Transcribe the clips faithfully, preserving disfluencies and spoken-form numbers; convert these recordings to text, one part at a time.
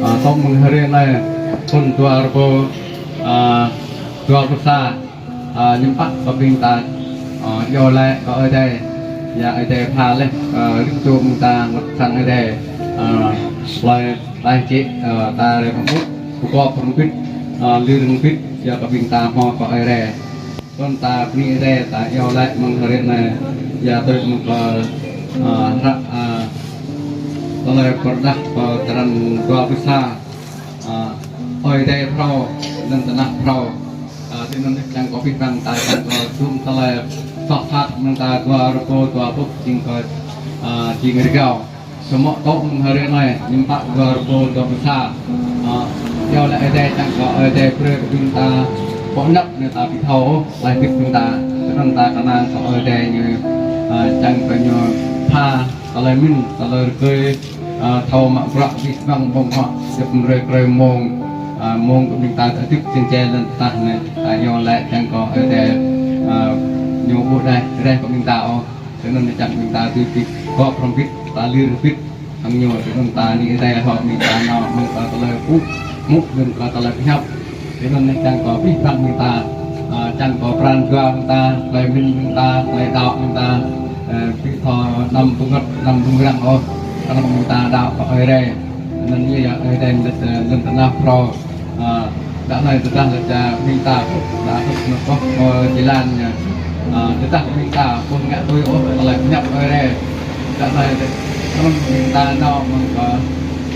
Ơ, tŏ mơ̆ng hrơi anai, thun dua rơbâo, ơ, dua pluh sa, ơ, ñu pă kơ ƀing ta, ơ, iâu laĭ kơ Ơi Adai, yua Ơi Adai pha laih, ơ, rĭm čô ƀing ta mơ̆ng sang Ơi Adai, ơ, laĭ, laĭ čih, ơ, ta rai pơmŭt, pơgop hrŏm hơbĭt, ơ, lir hrŏm hơbĭt, yua kơ ƀing ta hmâo kơ Ơi Adai. Tơl ta bơni Ơi Adai, ta iâu laĭ mơ̆ng hrơi anai, yua tui mơ̆ng kơ, ơ, hră, ơ, tơlơi pơrơđah kơ črăn dua pluh sa, ơ, Ơi Adai phrâo, lŏn tơnah phrâo. Ơ, tui anŭn čang kơ abih bang ta čang kơ dŭm tơlơi soh sat mơ̆ng ta dua rơbâo dua pluh jing kơ, ơ, jing rơgao. Samơ̆ tŏ mơ̆ng hrơi anai, ñu pă dua rơbâo dua pluh sa. Ơ, iâu laĭ Ơi Adai čang kơ Ơi Adai brơi kơ ƀing ta pơanăp anai ta ƀu thâo, laih hơbĭt ƀing ta, tui anŭn ta kơnang kơ Ơi Adai ñu, ơ, čang kơ ñu pha tơlơi mĭn, tơlơi rơgơi, ơ, thâo mă bruă abih bang ƀơ̆ng huă, djŏp mơ̆ng hrơi krơi mông, ơ, mông kơ ƀing ta hơdip jing jai lŏn tơnah anai, ta iâu laĭ čang kơ Ơi Adai, ơ, ñu ƀu đaih reh kơ ƀing ta ôh. Tui anŭn čang ƀing ta tui hơbĭt, gop hrŏm hơbĭt, ta lir hơbĭt hăng ñu, tui anŭn ta bơni Ơi Adai hŏ ƀing ta nao mơ̆ng kơ tơlơi pŭ, mŭk mơ̆ng kơ tơlơi pơhiăp. Tui anŭn čang kơ abih bang ƀing ta, ơ, čang kơ pran jua ƀing ta, tơlơi mĭn ƀing ta, tơlơi đaŏ ƀing ta, ơ, ƀu thâo anăm pơngăt, anăm rŭng răng ôh, kơnơ̆ng ƀing ta đaŏ kơ Ơi Adai. Anŭn yơh Ơi Adai lĕ, ơ, lŏn tơnah phrâo. Ơ, đa anai tơdah lĕ čang ƀing ta pŭ, đa pŭ nao pơ̆k, ơ, jơlan ñu. Ơ, tơdah ƀing ta pŭ ngă tui ôh tơlơi pơhiăp Ơi Adai. Đa anai lĕ, kơnơ̆ng ƀing ta nao mơ̆ng kơ,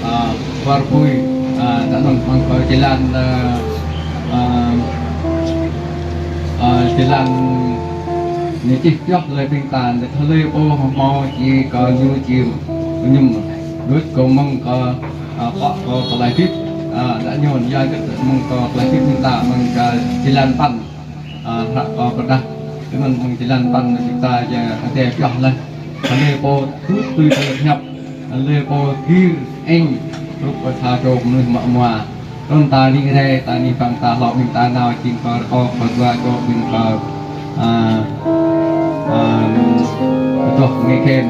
ơ, war pui, ơ, đa anŭn mơ̆ng kơ jơlan, ơ, ơ, ơ, jơlan ñu čih pioh lĕ ƀing ta, lĕ tơlơi pô hmâo či kơ ñu či mơñum. Đôč kơ mơ̆ng kơ, ơ, pă kơ tơlơi hơdip, ơ, đa ñu yua kơ mơ̆ng kơ tơlơi hơdip ƀing ta mơ̆ng kơ jơlan păn, ơ, hră kơ pơrơđah. Tui anŭn mơ̆ng jơlan păn ƀing ta yua Ơi Adai pioh laih. Tơlơi pô tui tui tơlơi pơhiăp, tơlơi pô gir eng, hrup kơ sa čô mơnuih mă mua. Tơl ta bơni Ơi Adai, ta bơni bang ta hlâo ƀing ta nao jing kơ rơkâo kơ dua čô ƀing kơ, ơ, ơ, pơtô ngă khen.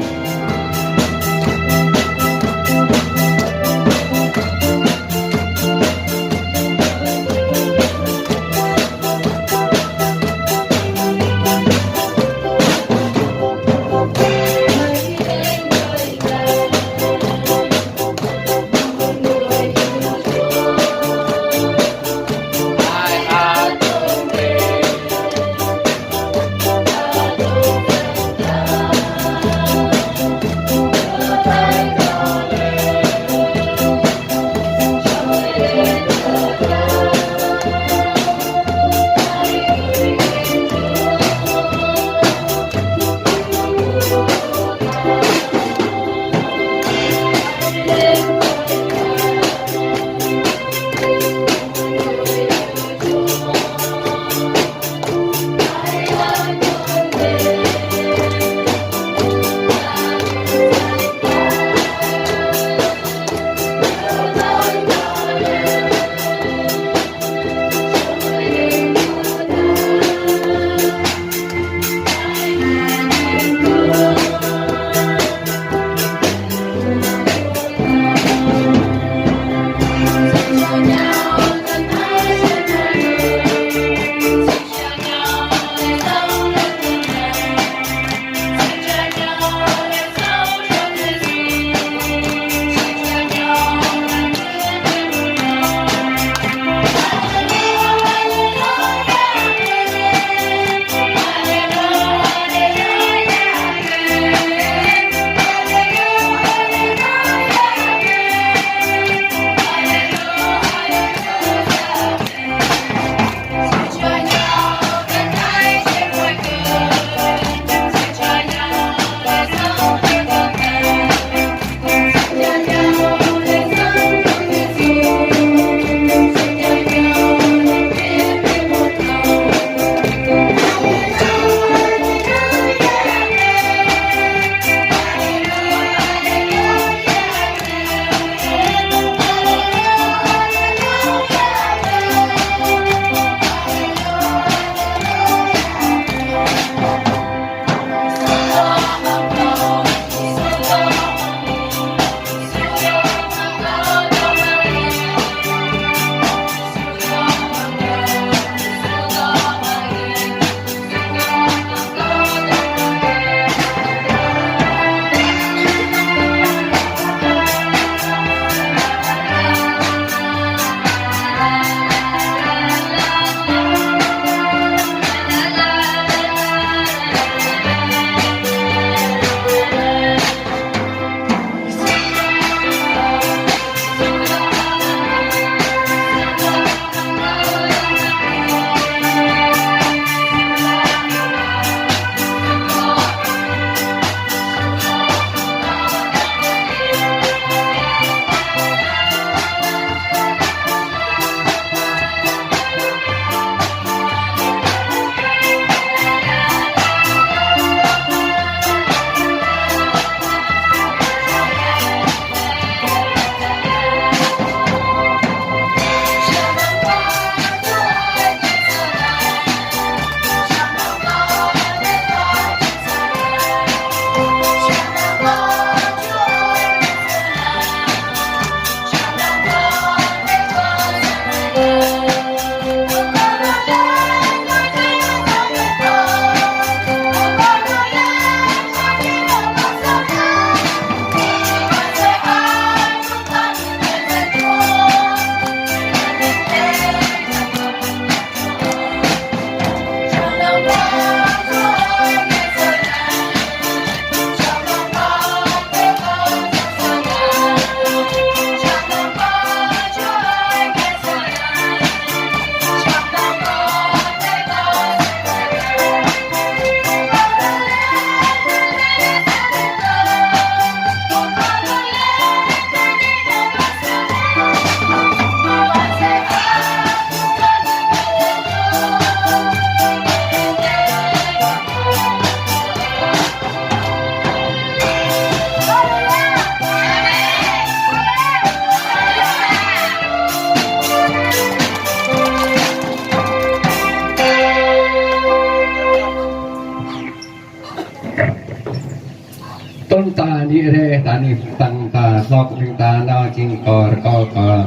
Ta ni re, ta ni tăng ta lok ling ta nao jing kor kor kor,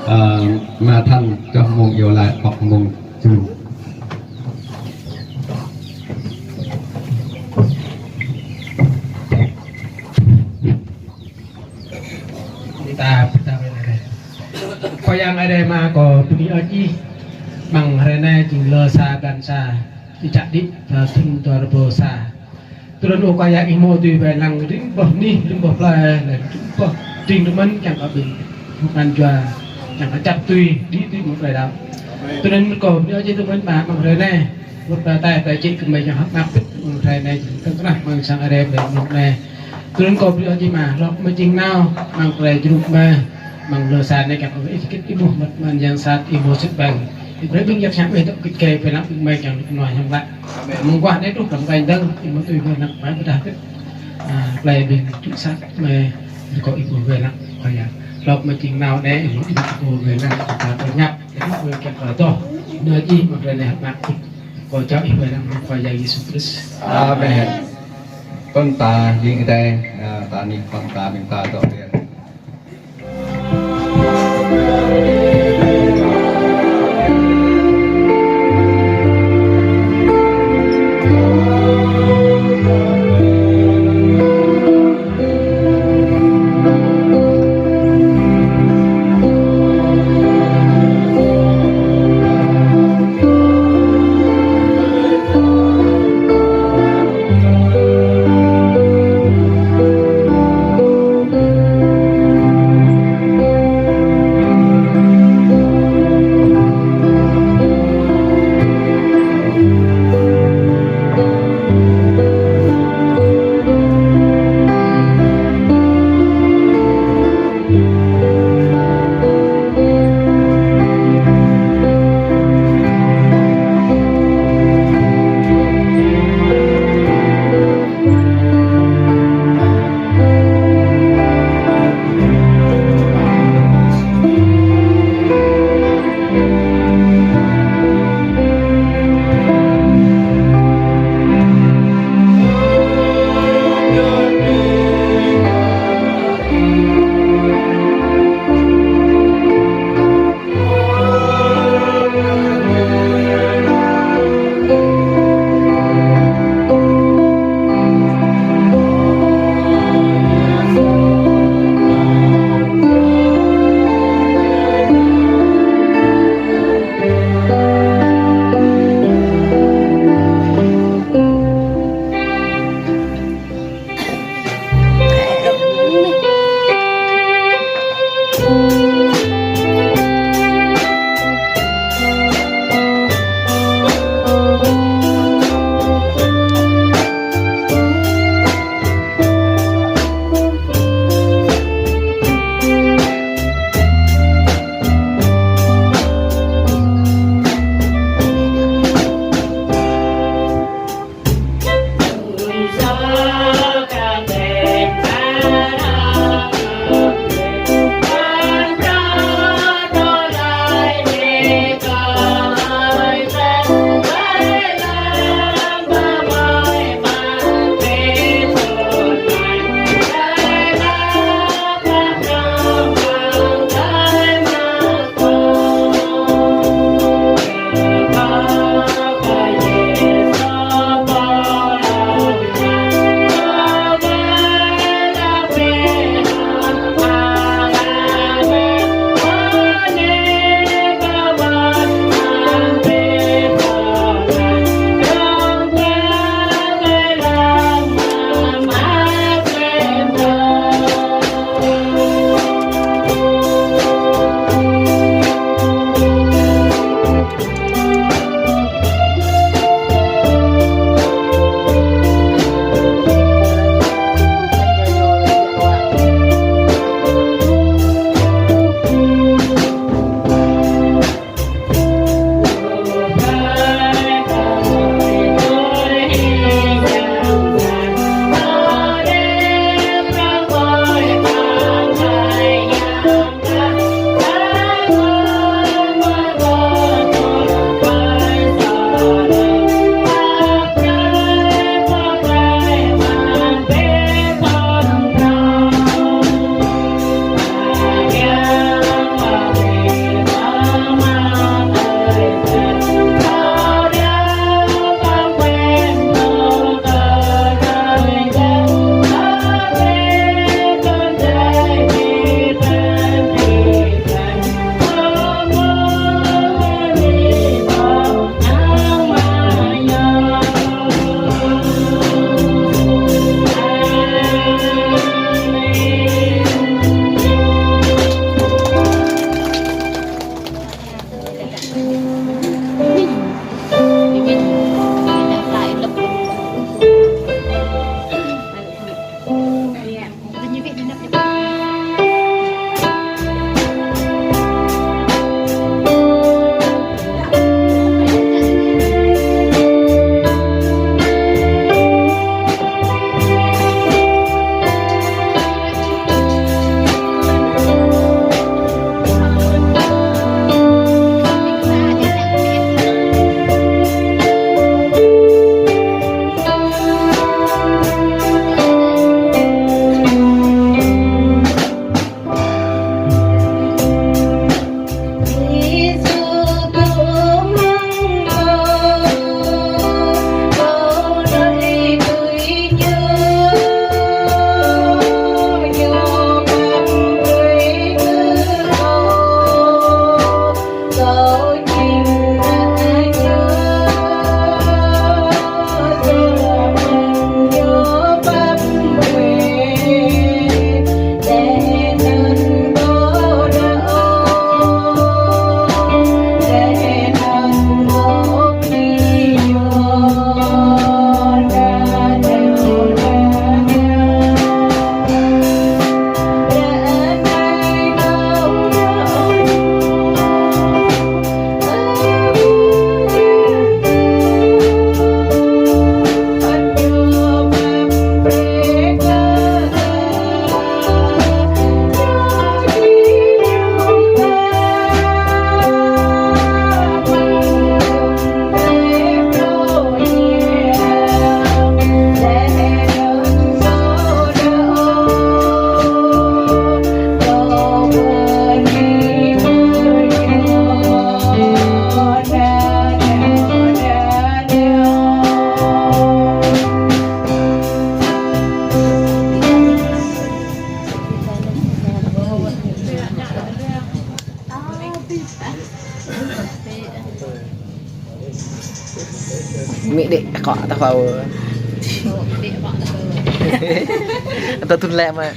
ơ, ma than čoh mông iâu laĭ pok mông jru. Ni ta pơtao re. Khua Yang Adai Ama kâo bơni hơơč Ih, mơ̆ng hrơi anai jing lơ sa blan sa, či čă đĭ, ta thun dua rơbâo sa. Tui anŭn ơ Khua Yang, Ih hmâo tui wai lăng rĭm boh anih, rĭm boh plơi, laih rĭm boh tring tơmĕn kiăng kơ ƀing pơkŏn jua, kiăng kơ čăp tui, đĭ tui mơ̆ng plơi đaŏ. Tui anŭn kâo bơni hơơč Ih tơmĕn mơ̆ng hrơi anai, wơ̆t plơi Tây, plơi Čêk kơ mơi kiăng hơ̆k mơak pĭt mơ̆ng hrơi anai, tơ̆ng kơnah mơ̆ng sang Adai plơi mơ̆ng anai. Tui anŭn kâo bơni hơơč Ih mơ̆n, hlâo mơi jing nao, mơ̆ng plơi Jruk mơi, mơ̆ng lơ sa anai kiăng kơ Ih hơget Ih ƀuh mơ̆t mơ̆n yang sat Ih hmâo sĭt ƀing. Ih brơi ƀing yak sang ƀing dŏ kĭt kơ plơi lăng ƀing mơi kiăng rơnŭk rơnua hiam klă. Mơ̆ng guah anai truh kơ mơ̆ng tơ̆ng, Ih hmâo tui wai lăng ƀai pơdah kĭt. A, plơi ƀing čư̆ sat mơi, kâo Ih ƀuh wai lăng Khua Yang. Hlâo mơi jing nao anai, Ih hmâo tui wai lăng, ta pơñap, Ih hmâo kiăng kơ tŏh. Bơni hơơč Ih mơ̆ng hrơi anai hơ̆k mơak kơ kâo jao Ih wai lăng Khua Yang Yêsu Krist. Amen. Kŏn ta jing kơ Adai, a, ta ni kŏn ta ƀing ta dŏ ƀiă. Mĭ đĭ kơ ta pô. Tơtŭn lĕ mă.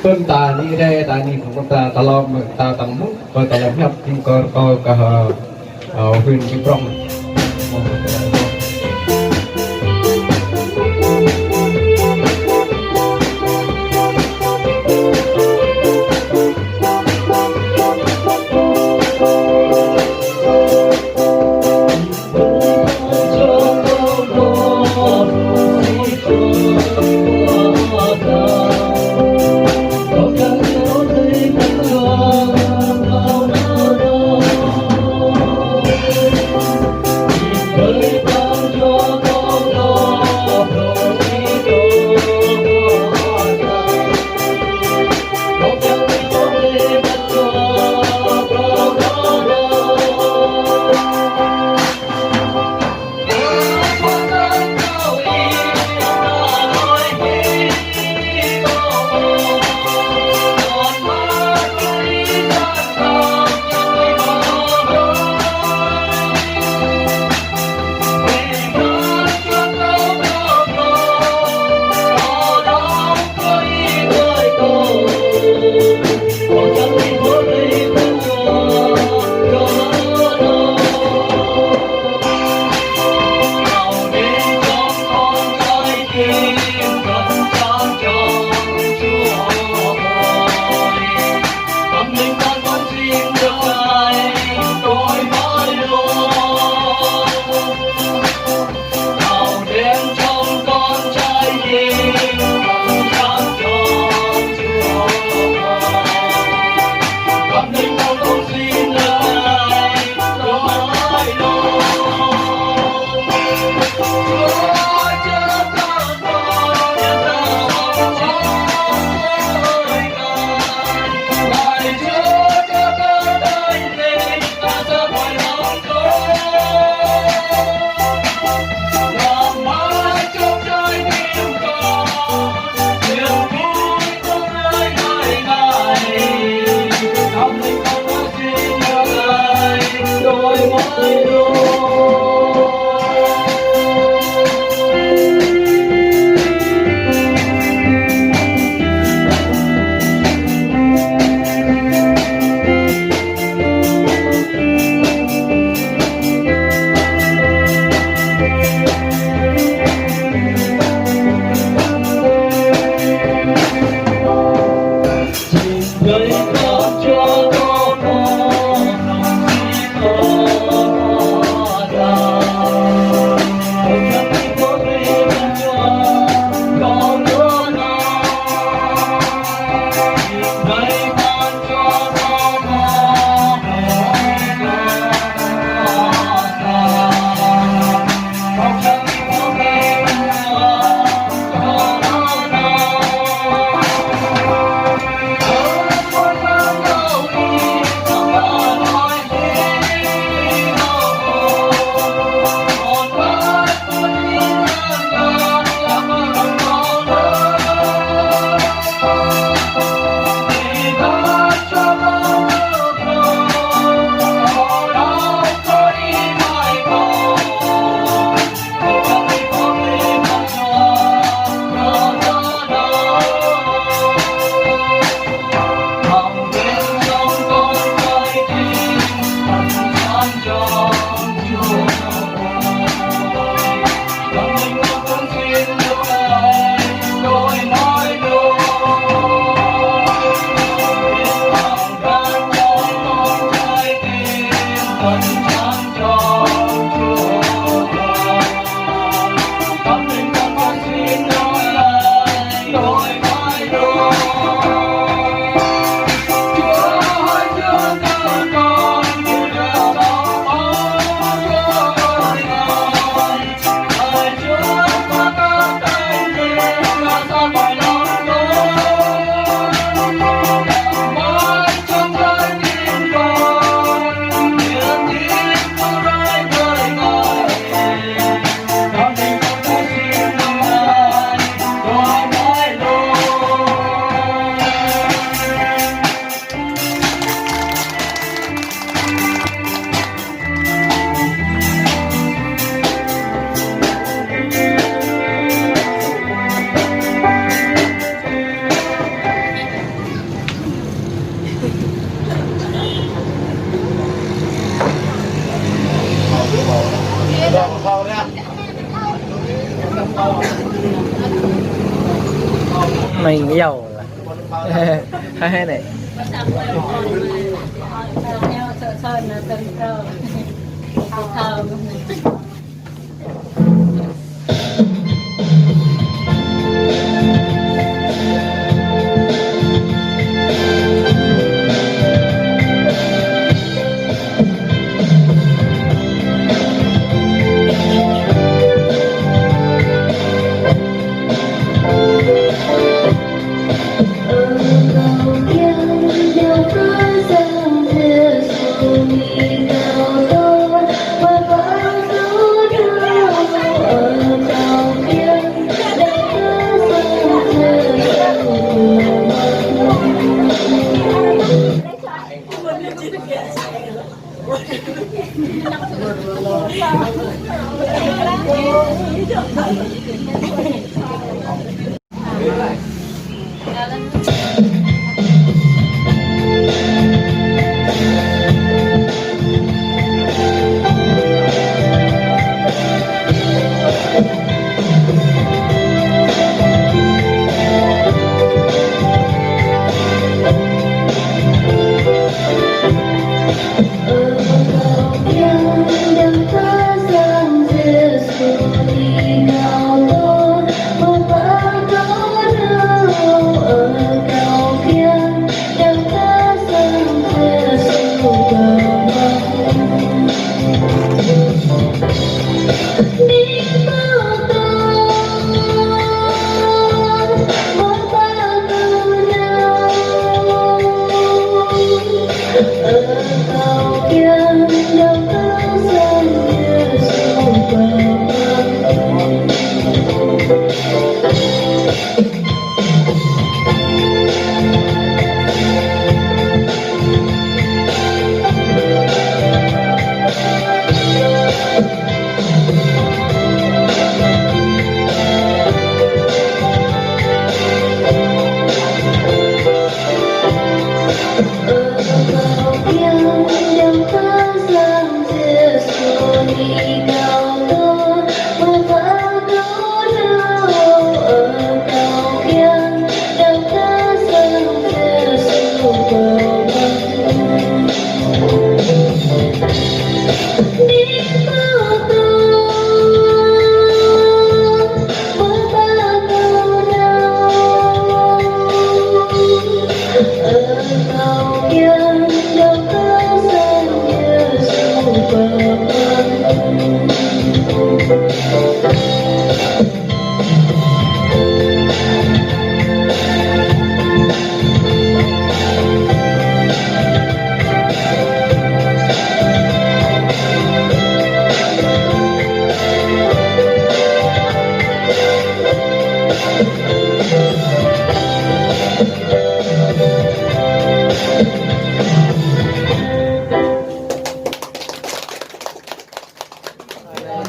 Pơ̆n ta ni rê, ta ni kơ ta, ta lŏm, ta tăng mŭt, kơ ta lŏm hiăp, jing kơ, kơ, kơ, ơ, huyện Chư Prông. Mình yêu. Hay này.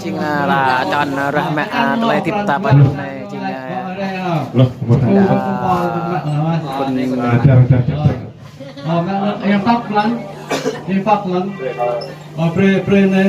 Jing, a, ră čon rơh mă, a, tơlơi hơdip ta pơ anŭn anai, jing, a, loh, a, pun, a, jar, jar, jar, jar. Ơ, mă, ơ, yang tăp lăng, yang tăp lăng. Ơ, brơi, brơi anai.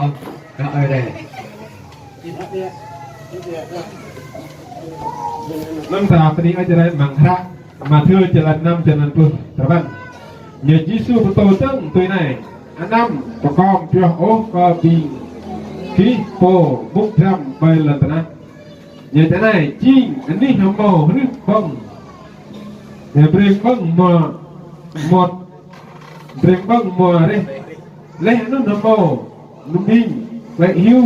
ôh kơ Ơi Adai. Anŭn ta pơđing ơi Adai amăng hră Mathiơ črăn năm, črăn pluh duapăn. Ñu Yêsu pơtô dơ̆ng tui anai: Anăm pơkom pioh ôh kơ ƀing gih pô mŭk dram ƀơi lŏn tơnah. Ñu tui anai: Jing anih hơmâo hrih ƀơ̆ng, ñu breng ƀơ̆ng hmua mŏt, breng ƀơ̆ng hmua reh. Laih anŭn hơmâo mơming klĕ hyu,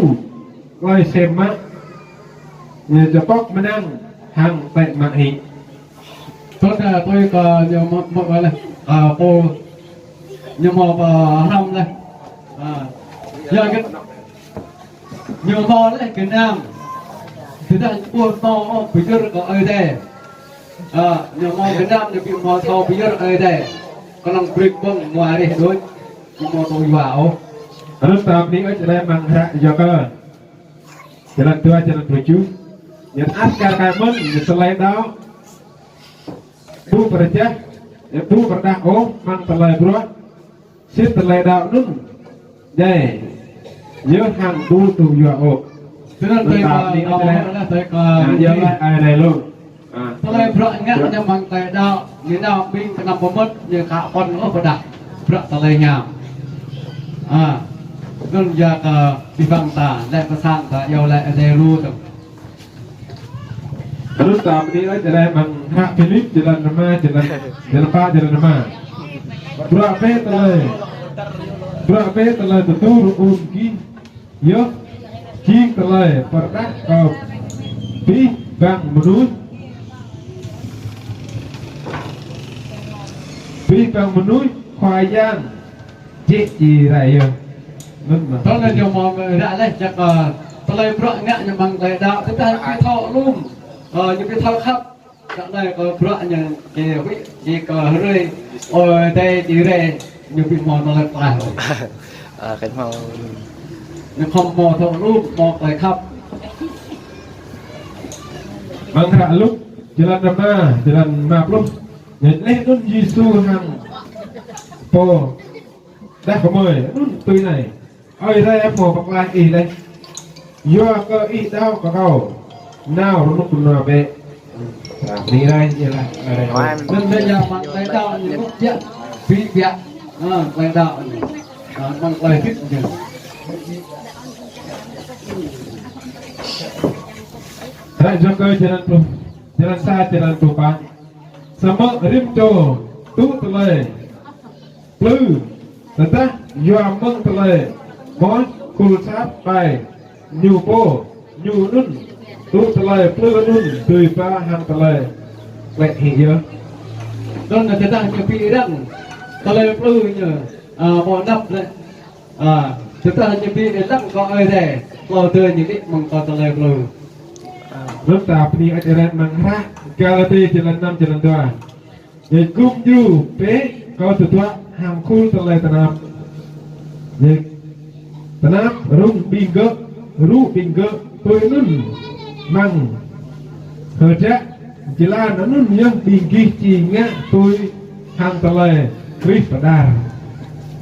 klơi sem mă, ñu čơpŏk mơnăng hăng klĕ mă hĭ. Tơdah tui kơ ñu mơ̆, mơ̆ laih, kơ pô ñu hmâo pơhrăm laih. Ơ, yua kơ ñu hmâo laih gơnam. Tơdah ƀu hmâo ôh pơyơr kơ Ơi Adai. Ơ, ñu hmâo gơnam ñu ƀu hmâo thâo pơyơr Ơi Adai. Kơnơ̆ng brek ƀơ̆ng hmua reh đôč, ƀu hmâo tŭ yua ôh. Anŭn ta bơni ơi Jrai amăng hră Yôkơ. Jơlan dua, jơlan tujuh. Ñu ăt kar kaĭ mơ̆n, ñu tơlơi đaŏ ƀu pơrơjăh, ñu ƀu pơrơđah ôh amăng tơlơi bruă. Sĭt tơlơi đaŏ anŭn djai, yơh hăng ƀu tŭ yua ôh. Tơnăn tui kơ, tui kơ, yơh laĭ ai rai lu. Tơlơi bruă ngă ñu amăng tơlơi đaŏ, ñu nao ƀing kơnăm pơmĭn, ñu khă pơ̆n ôh pơđah bruă tơlơi hiam. Anŭn yua kơ abih bang ta, laĭ pơsang ta, yơh laĭ ai rai lu tơ̆ng. Anŭn ta bơni ơi Jrai amăng hră Philip, jơlan rơma, jơlan, jơlan pă, jơlan rơma. Bruă bĕ tơlơi, bruă bĕ tơlơi tơdu rơun gih, yơh jing tơlơi pơrơđah kơ abih bang mơnuih, abih bang mơnuih Khua Yang jĕ či rai yơh. Anŭn mơ̆n. Tơl anŭn ñu mơ̆ ră leh jak, ơ, tơlơi bruă ngă ñu amăng tơlơi đaŏ, tơdah ñu ƀu thâo lŏm, ơ, ñu ƀu thâo khăp. Ră anai kơ bruă ñu či huĭ, či kơ hrơi, ơ, tơlơi či rai, ñu ƀu hmâo tơlơi pơklaih ôh. Ơ, kơ hmâo. Ñu khŏm hmâo thâo lŏm, hmâo tơlơi khăp. Amăng hră Luk, jơlan rơma, jơlan rơma pluh. Ñu leh anŭn Yêsu hăng pô đah kơmơi anŭn tui anai: Ơi Adai, hmâo pơklaih ih laih. Yua kơ ih đaŏ kơ kâo, nao rơnŭk rơnua bĕ. Anai rai, yơh laĭ, rai. Anŭn yơh amăng tơlơi đaŏ ñu ƀu djơ̆, ƀu djơ̆. Ơ, tơlơi đaŏ ñu. Ơ, amăng tơlơi hơdip ñu. Hră Yôkơ jơlan pluh, jơlan sa, jơlan pluh pă. Samơ̆ rĭm čô tŭ tơlơi plư, tơdah yua mơ̆ng tơlơi mơ̆ khul sat ƀai ñu pô, ñu anŭn tŭ tơlơi plư anŭn dưi ba hăng tơlơi klĕ hĭ yơh. Anŭn tơdah ñu ƀu răng tơlơi plư ñu, ơ, ƀu anăp lĕ, ơ, tơdah ñu ƀu răng kơ Ơi Adai, klâo tơdơi ñu đĭ mơ̆ng kơ tơlơi plư. Anŭn ta bơni ơi Jrai amăng hră Galati jơlan năm, jơlan dua. Yơh gum djru bĕ kơ tơdruă hăng khul tơlơi tơnap. Yơh tơnap rŭng ƀing gơ̆, rŭ ƀing gơ̆ tui anŭn amăng hơdră jơlan anŭn yơh ƀing gih či ngă tui hăng tơlơi Krist pơđar.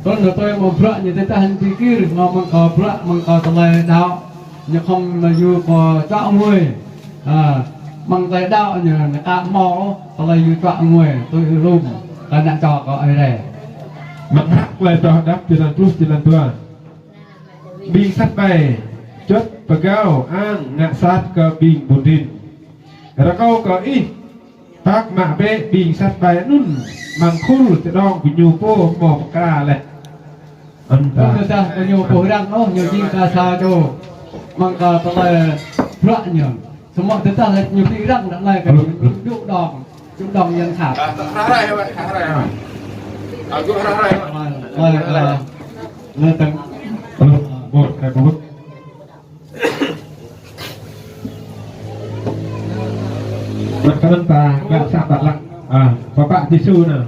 Tơl anŭn tui mơ̆ bruă ñu tơdah hăng ƀing gih, mơ̆ amăng kơ bruă, amăng kơ tơlơi đaŏ. Ñu khŏm yua kơ čuă ngui. Ơ, amăng tơlơi đaŏ ñu, ñu aka hmâo, tơlơi yua čuă ngui, tui ih lŏm, kơ ană čô kơ Ơi Adai. Amăng hră Tơlơi Pơtô Hơđăp jơlan pluh, jơlan dua. Ƀing sat ƀai, čŭt pơgao ang ngă sat kơ ƀing ƀun rin. Rơkâo kơ ih, pơak mă bĕ ƀing sat ƀai anŭn, amăng khul čơđong gơñu pô hmâo pơkra laih. Anŭn ta. Tơdah gơñu ƀu răng ôh, ñu jing kơ sa čô. Amăng kơ tơlơi bruă ñu. Samơ̆ tơdah laih ñu ƀu răng ră anai kơ ñu čŭ đong. Čŭ đong yang sat. Ơ, ơ, lơ tơ̆ng. Ơ, ƀuh, ơ, ƀuh. Mă kơ anŭn ta ngă sat ƀai lăng. Ơ, pơpă Yêsu anŭn.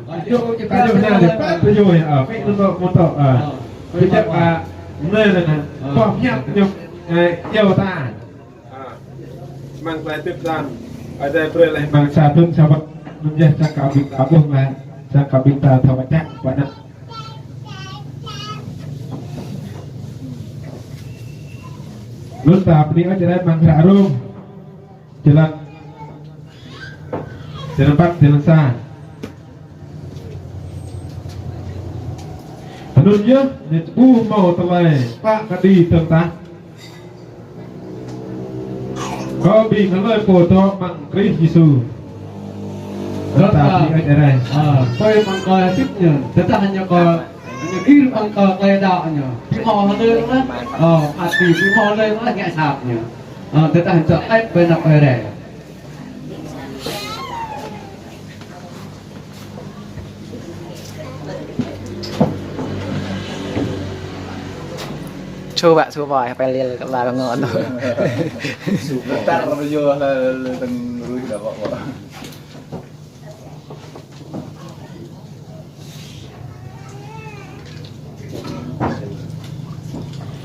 Ta yua anai, pơpă yua, ơ, pơpă anŭn mơ̆ tŏ, ơ. Pơjăp, ơ, anai anŭn, ơ. Pơhiăp ñu, ơ, yua ta. Ơ, amăng tơlơi hơdip hlăm, Ơi Adai brơi laih amăng sa thŭn sa wơ̆t, anŭn yơh čang kơ ƀing ta ƀuh laih, čang kơ ƀing ta thâo pơčah pơ anăp. Anŭn ta bơni ơi Jrai amăng hră Rôm. Jơlan, jơlan păt, jơlan sa. Anŭn yơh, ñu ƀu hmâo tơlơi pă kơđi dơ̆ng tah. Kơ ƀing hlơi pô dŏ amăng Krist Yêsu. Anŭn ta bơni ơi Jrai. Ơ, tui amăng tơlơi hơdip ñu, tơdah ñu kơ, ñu gir amăng tơlơi đaŏ ñu. Ƀu hmâo hlơi laih, ơ, phat kơđi, ƀu hmâo hlơi laih ngă sat ñu. Ơ, tơdah ñu tơlơi pơnăp Ơi Adai. Čô bă, čô bă, pơlil kơ la ngŏ anŭn. Tar yơh la, la, tơ̆ng ruih dah bă.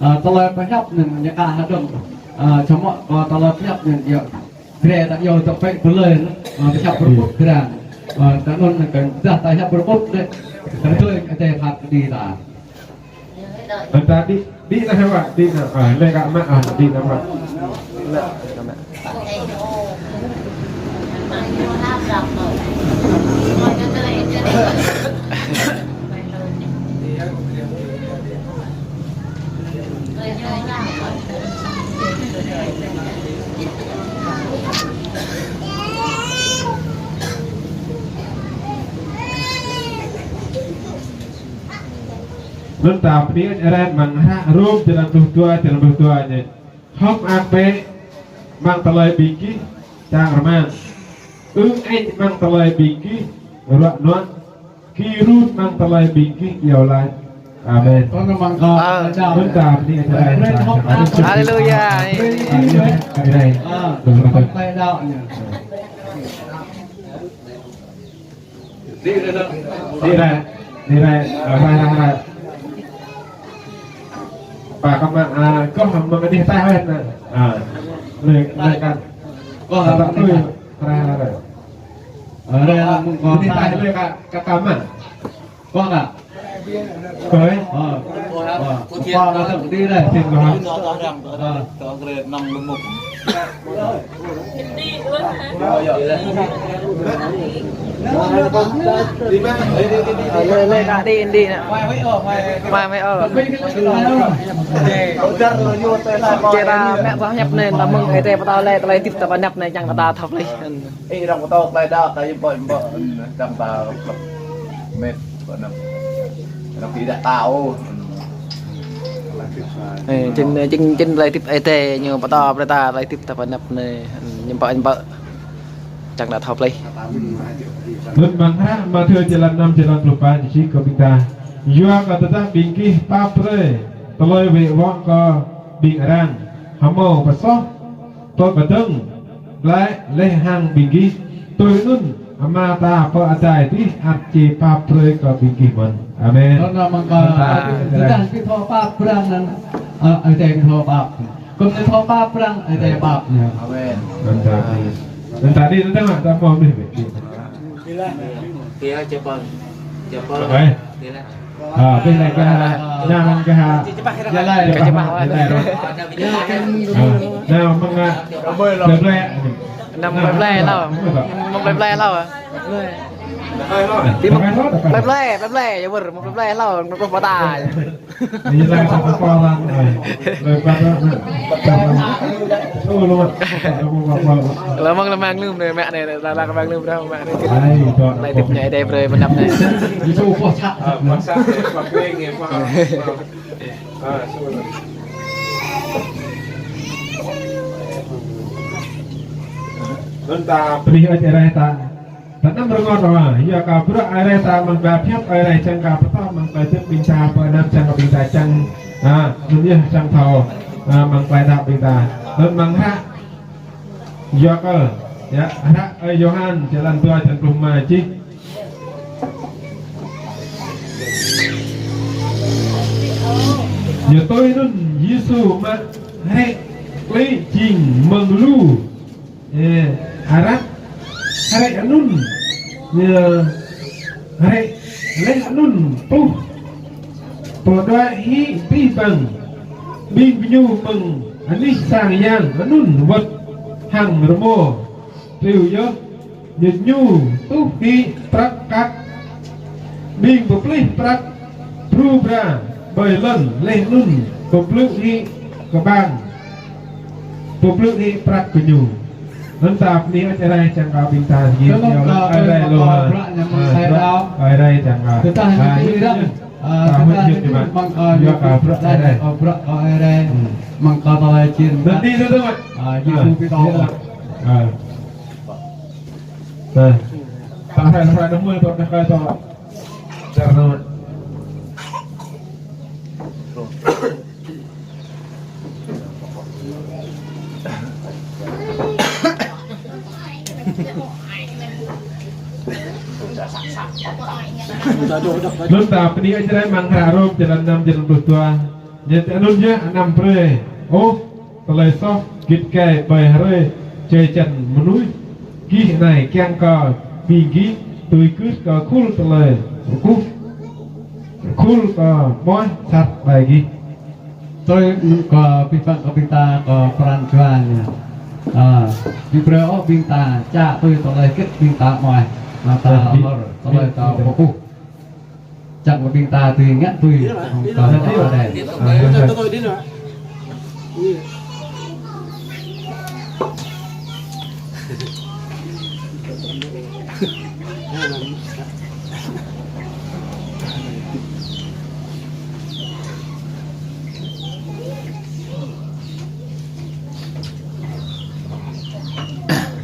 Ơ, tơlơi pơhiăp anŭn ñu ka hơdôm. Ơ, samơ̆ kơ tơlơi pơhiăp anŭn yơh. Drơi ta yơh tơpĕ tơlơi, ơ, ta hiăp pơrơbŭt drang. Ơ, ta anŭn kơ dah ta hiăp pơrơbŭt lĕ, ta tui Ơi Adai phat kơđi ta. Ơ, ta đĭ, đĭ anŭn hă, đĭ anŭn. Ơ, lĕ kơ mă, ơ, đĭ anŭn mă. Anŭn ta bơni Ơi Adai amăng hră Rôm črăn pluh dua, črăn pluh dua ñu. Hơ̆k mơak bĕ amăng tơlơi ƀing gih čang rơmang. Ưng ĕč amăng tơlơi ƀing gih ruă nuă. Gir run amăng tơlơi ƀing gih iâu laĭ. Amen. Anŭn amăng kơ Ơ. Anŭn ta bơni Ơi Adai. Haleluya. Amen. Amen. Ơ, tơlơi đaŏ ñu. Đi ra, đi ra, ơ, ra, ra, ra. Pă kơ mă, ơ, kơ mă, mă đi tai hơi nă. Ơ, lĕ, lĕ kăn. Kơ mă, mă đi tai. Ra, ra, ra. Ơ, ra, mă, mă, đi tai hơi kơ, kơ, kơ mă. Kơ kă. Kơ, ơ. Ơ, kơ mă, mă, đi ra, xin kơ. Ơ. Lĕ, lĕ, nă, đi, đi, nă. Mai, mai, ơ. Či ta mă boh hiăp anai, ta mơ̆ng Ơi Adai pơtô lĕ, tơlơi hơdip ta pơanăp anai, čang kơ ta thâo plih. Ih, rong pơtô tơlơi đaŏ, ta yơh ƀơi, ƀơi, čang ta mĕt. Anăm. Anăm kơ ih đaŏ ta ôh. Ơ, čin, čin, čin tơlơi hơdip Ơi Adai ñu pơtô brơi ta tơlơi hơdip ta pơanăp anai. Ñu pă, ñu pă. Čang ta thâo plih. Anŭn amăng hră Mathiơ črăn năm, črăn pluh pă ñu čih kơ ƀing ta. Yua kơ tơdah ƀing gih pap brơi tơlơi wĕ wŏ kơ ƀing arăng, hơmâo pơsoh pơkơdơ̆ng glaĭ laih hăng ƀing gih, tui anŭn Ama ta pơ adai adih ăt či pap brơi kơ ƀing gih mơ̆n. Amen. Anŭn amăng kơ, tơdah gih thâo pap brơi anŭn, ơ, Ơi Adai thâo pap. Kơ gih thâo pap brơi, Ơi Adai pap ñu. Amen. Anŭn ta, anŭn ta đi, anŭn ta mă, ta mă mih. Kia, čơpăn. Čơpăn. Ơ, ƀing anai kơ ha, nao mơ̆ng kơ ha. Jơlan. Kơ jơlan. Jơlan. Ơ, nao mơ̆ng ha. Plơi plơi. Nao plơi plơi hlâo. Mơ̆ng plơi plơi hlâo. Plơi plơi, plơi plơi, yơh wơr, mơ̆ng plơi plơi hlâo, mơ̆ng plơi plơi hlâo. Jơlan sa pơ pơlan, ơ. Plơi plơi, ơ. Lơ̆m mơ̆ng lơmang lơ̆m anai, mă anai, lơ̆m lơmang lơ̆m dah, mă anai. Ai, tơlơi hơdip ñu Ơi Adai brơi pơanăp anai. Yêsu pơsat. Ơ, pơsat, pơsat, pơsat. Ơ, anŭn ta bơni Ơi Adai ta. Ta anăm rơngot ôh, yua kơ bruă Ơi Adai ta amăng tơlơi pơhiăp Ơi Adai čang kơ pơtô amăng tơlơi hơdip ƀing ta pơanăp čang kơ ƀing ta čang, ơ, anŭn yơh čang thâo, ơ, amăng tơlơi đaŏ ƀing ta. Anŭn amăng hră, yua kơ, yơh, hră Ơi Yôhan, črăn dua, črăn pluh rơma čih. Ñu tui anŭn Yêsu mă hrĕ klĭ jing mơ̆ng lu, ơ, arăng hrĕ anŭn. Ñu hrĕ laih anŭn pluh pơđuaĭ hĭ abih bang ƀing gơñu mơ̆ng anih sang yang anŭn wơ̆t hăng rơmô. Triu yơh, ñu tuh hĭ prăk kăk. Ƀing pơplih prăk bru bra ƀơi lŏn laih anŭn pơblư̆ hĭ kơƀang, pơblư̆ hĭ prăk gơñu. Anŭn ta bơni hơơč rai čang kơ ƀing ta. Tơlơi ñu kơ rai ƀing lu kơ ha. Prăk ñu mơ̆ng rai đao. Rai čang kơ. Tơdah ñu tui răng. Ơ, ta tơdah ñu mă. Mơ̆ng kơ ñu prăk rai. Kơ prăk kơ rai. Mơ̆ng kơ tơlơi čin. Nanti itu tuh, Mat. Ơ, Yêsu pi tao. Ơ. Ơ. Ta rai, ta rai, ta rai, ta rai. Anŭn ta bơni hơơč rai amăng hră Rôm črăn năm, črăn pluh dua. Ñu tui anŭn yơh anăm brơi ôh tơlơi soh git gai ƀơi hrơi čơčăn mơnuih gih anai, kiăng kơ ƀing gih tui gưt kơ khul tơlơi kơkuh, khul kơ mơnuih sat ƀai gih. Tui anŭn kơ ƀing ta, kơ ƀing ta kơ pran jua ñu. Ơ, ƀing brơi ôh ƀing ta čă tui tơlơi git ƀing ta mơnuih. Mă ta hor tơlơi ta kơkuh. Čang kơ ƀing ta tui ngă tui. Tui ngă tui. Tui ngă tui.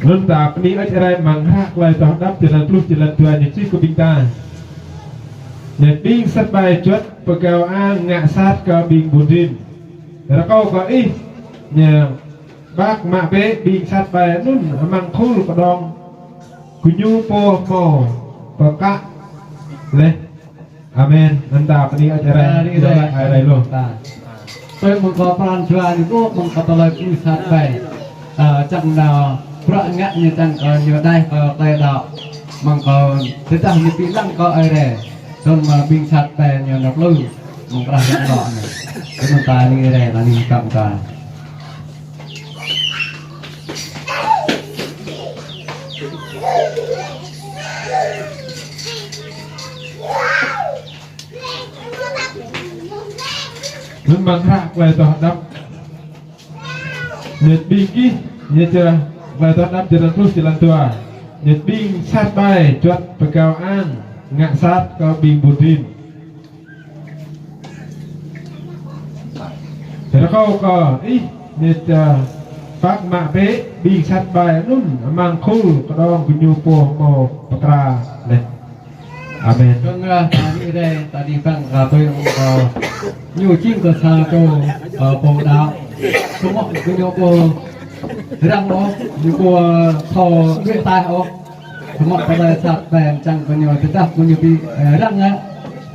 Anŭn ta bơni hơơč rai amăng hră Tơlơi Adoh Hơđăp črăn pluh, črăn dua ñu čih kơ ƀing ta. Ñu ƀing sat ƀai juăt pơgao ang ngă sat kơ ƀing ƀun rin. Rơkâo kơ ih ñu pơkă mă bĕ ƀing sat ƀai anŭn amăng khul kơđông gơñu pô hmâo pơkă laih. Amen. Anŭn ta bơni hơơč rai. Rai, rai, rai lu. Tui mơ̆ng kơ pran jua ñu ƀuh mơ̆ng kơ tơlơi ƀing sat ƀai. Ơ, čang nao prăk ngă ñu čang kơ ñu đaih kơ tơlơi đaŏ. Mơ̆ng kơ tơdah ñu pi lăng kơ rai. Tui mơ̆ng ƀing sat ƀai ñu nao plư. Mơ̆ng prah ñu đaŏ ñu. Tui mơ̆ng ta ñu rai, ta ñu kăm ta. Anŭn amăng hră Tơlơi Adoh Hơđăp. Ñu ƀing gih, ñu črăn Tơlơi Adoh Hơđăp črăn pluh, črăn dua. Ñu ƀing sat ƀai juăt pơgao ang ngă sat kơ ƀing ƀun rin. Rơkâo kơ ih ñu čă pơkă mă bĕ ƀing sat ƀai anŭn amăng khul kơđông gơñu pô hmâo pơkra laih. Amen. Kơnơ̆ng ta rai, ta rai păng kơ tui kơ ñu jing kơ sa čô, ơ, pô đaŏ. Samơ̆ gơñu ƀu răng ôh, ñu ƀu thâo đuaĭ ataih ôh. Samơ̆ tơlơi sat ƀai čang kơ ñu tơdah kơ ñu ƀu, ơ, răng yơh.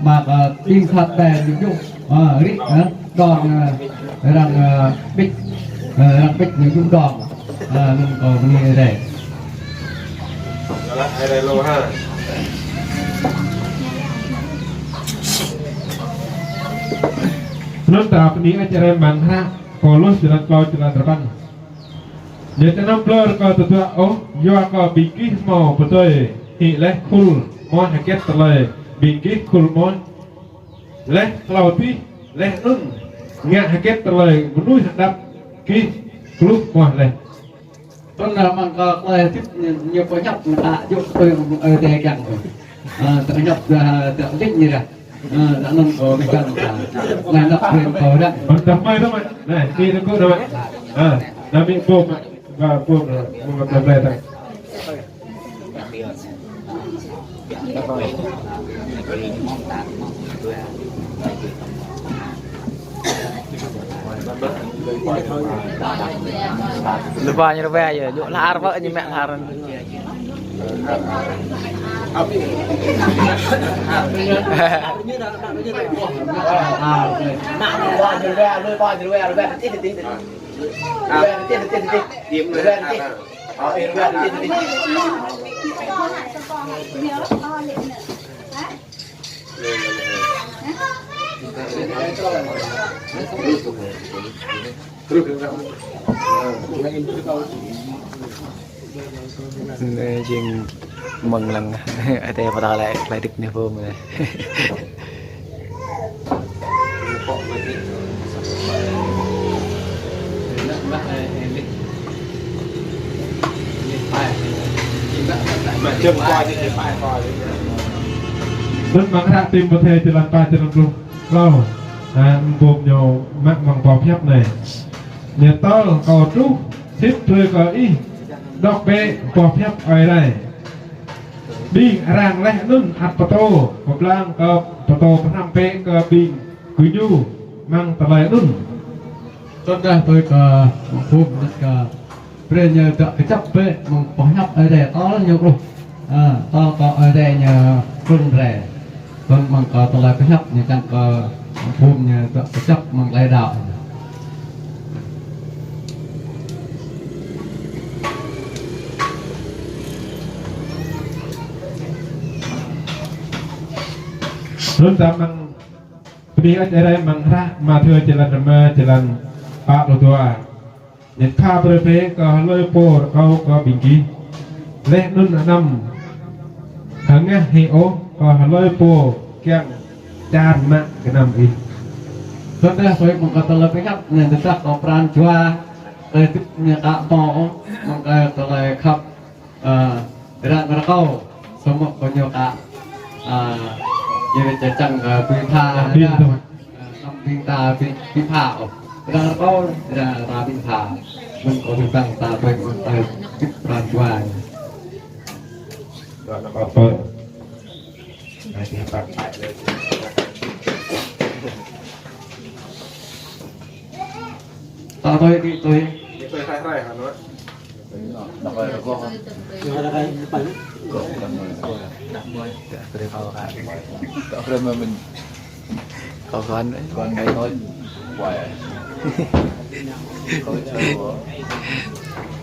Mă kơ ƀing sat ƀai ñu djŭ, ơ, rĭ, ơ, đon, ơ, răng, ơ, ƀĭt, ơ, răng ƀĭt ñu djŭ đon. Ơ, anŭn kơ bơni rai. Anŭn ta bơni hơơč rai amăng hră Pôlôs črăn klâo, črăn rơpăn. Ñu či anăm ƀlŏr kơ tơdruă ôh, yua kơ ƀing gih hmâo pơdơi hĭ laih khul mơnuih hơget tơlơi ƀing gih khul mơnuih laih hlâo adih, laih anŭn ngă hơget tơlơi mơnuih hơđăp gih kluh mơnuih laih. Tơdah mơ̆ng kơ tơlơi hơdip ñu, ñu pơñăp mơta djŏ tui mơ̆ng ơi adai kiăng. Ơ, tơñăp dah, tơlĕč ñu dah. Ơ, dah anŭn kơ ƀing gih ta. Laih anŭn ƀing kơ răng. Ơ, dah mai dah mai. Nah, ini aku dah mai. Ơ, dah mai bom, mai. Ba bom, mai. Bom, bom, bom, bom. Lơbah ñu rơbeh yơh, djơ̆ lăr bă ñu mă lăr. Anai jing mơ̆ng lăng, ate pơtô lĕ, lĕ dip ne pô mơ̆n. Anŭn mơ̆ng hră Timôthê črăn pă, črăn pluh klâo. Anŭn bum ñu mă mơ̆ng boh pơhiăp anai. Ñu tơl kâo truh sĭt brơi kơ ih đŏk bĕ boh pơhiăp Ơi Adai. Ƀing arăng laih anŭn ăt pơtô, pơblang kơ pơtô pơhrăm bĕ kơ ƀing gơñu mơ̆ng tơlơi anŭn. Tơdah tui kơ bum anŭn kơ brơi ñu dŏ kơjăp bĕ mơ̆ng boh pơhiăp Ơi Adai tơl ñu ƀuh. A, tơl kơ Ơi Adai ñu krŭng rai. Tơl mơ̆ng kơ tơlơi pơhiăp ñu čang kơ bum ñu dŏ kơjăp mơ̆ng tơlơi đaŏ. Anŭn ta mơ̆ng bơni Ơi Adai mơ̆ng hră Mathiơ črăn rơma, črăn pă pluh dua. Ñu pha brơi bĕ kơ hlơi pô rơkâo kơ ƀing gih, laih anŭn anăm hơngah hĭ ôh kơ hlơi pô kiăng čan mă gơnam ih. Tơdah tui mơ̆ng kơ tơlơi pơhiăp anai tơdah kơ pran jua, tơlơi dip ñu ka hmâo ôh, mơ̆ng kơ tơlơi khăp, a, răng rơkâo, samơ̆ kơ ñu ka, a, ñu čang, a, ƀing ta, ƀing ta. A, samơ̆ ƀing ta ƀing, ƀing pha ôh. Răng rơkâo, răng, răng ƀing ta. Mơ̆ng kơ ƀing ta, ta ƀing ta dip pran jua. Ta tui, tui, tui.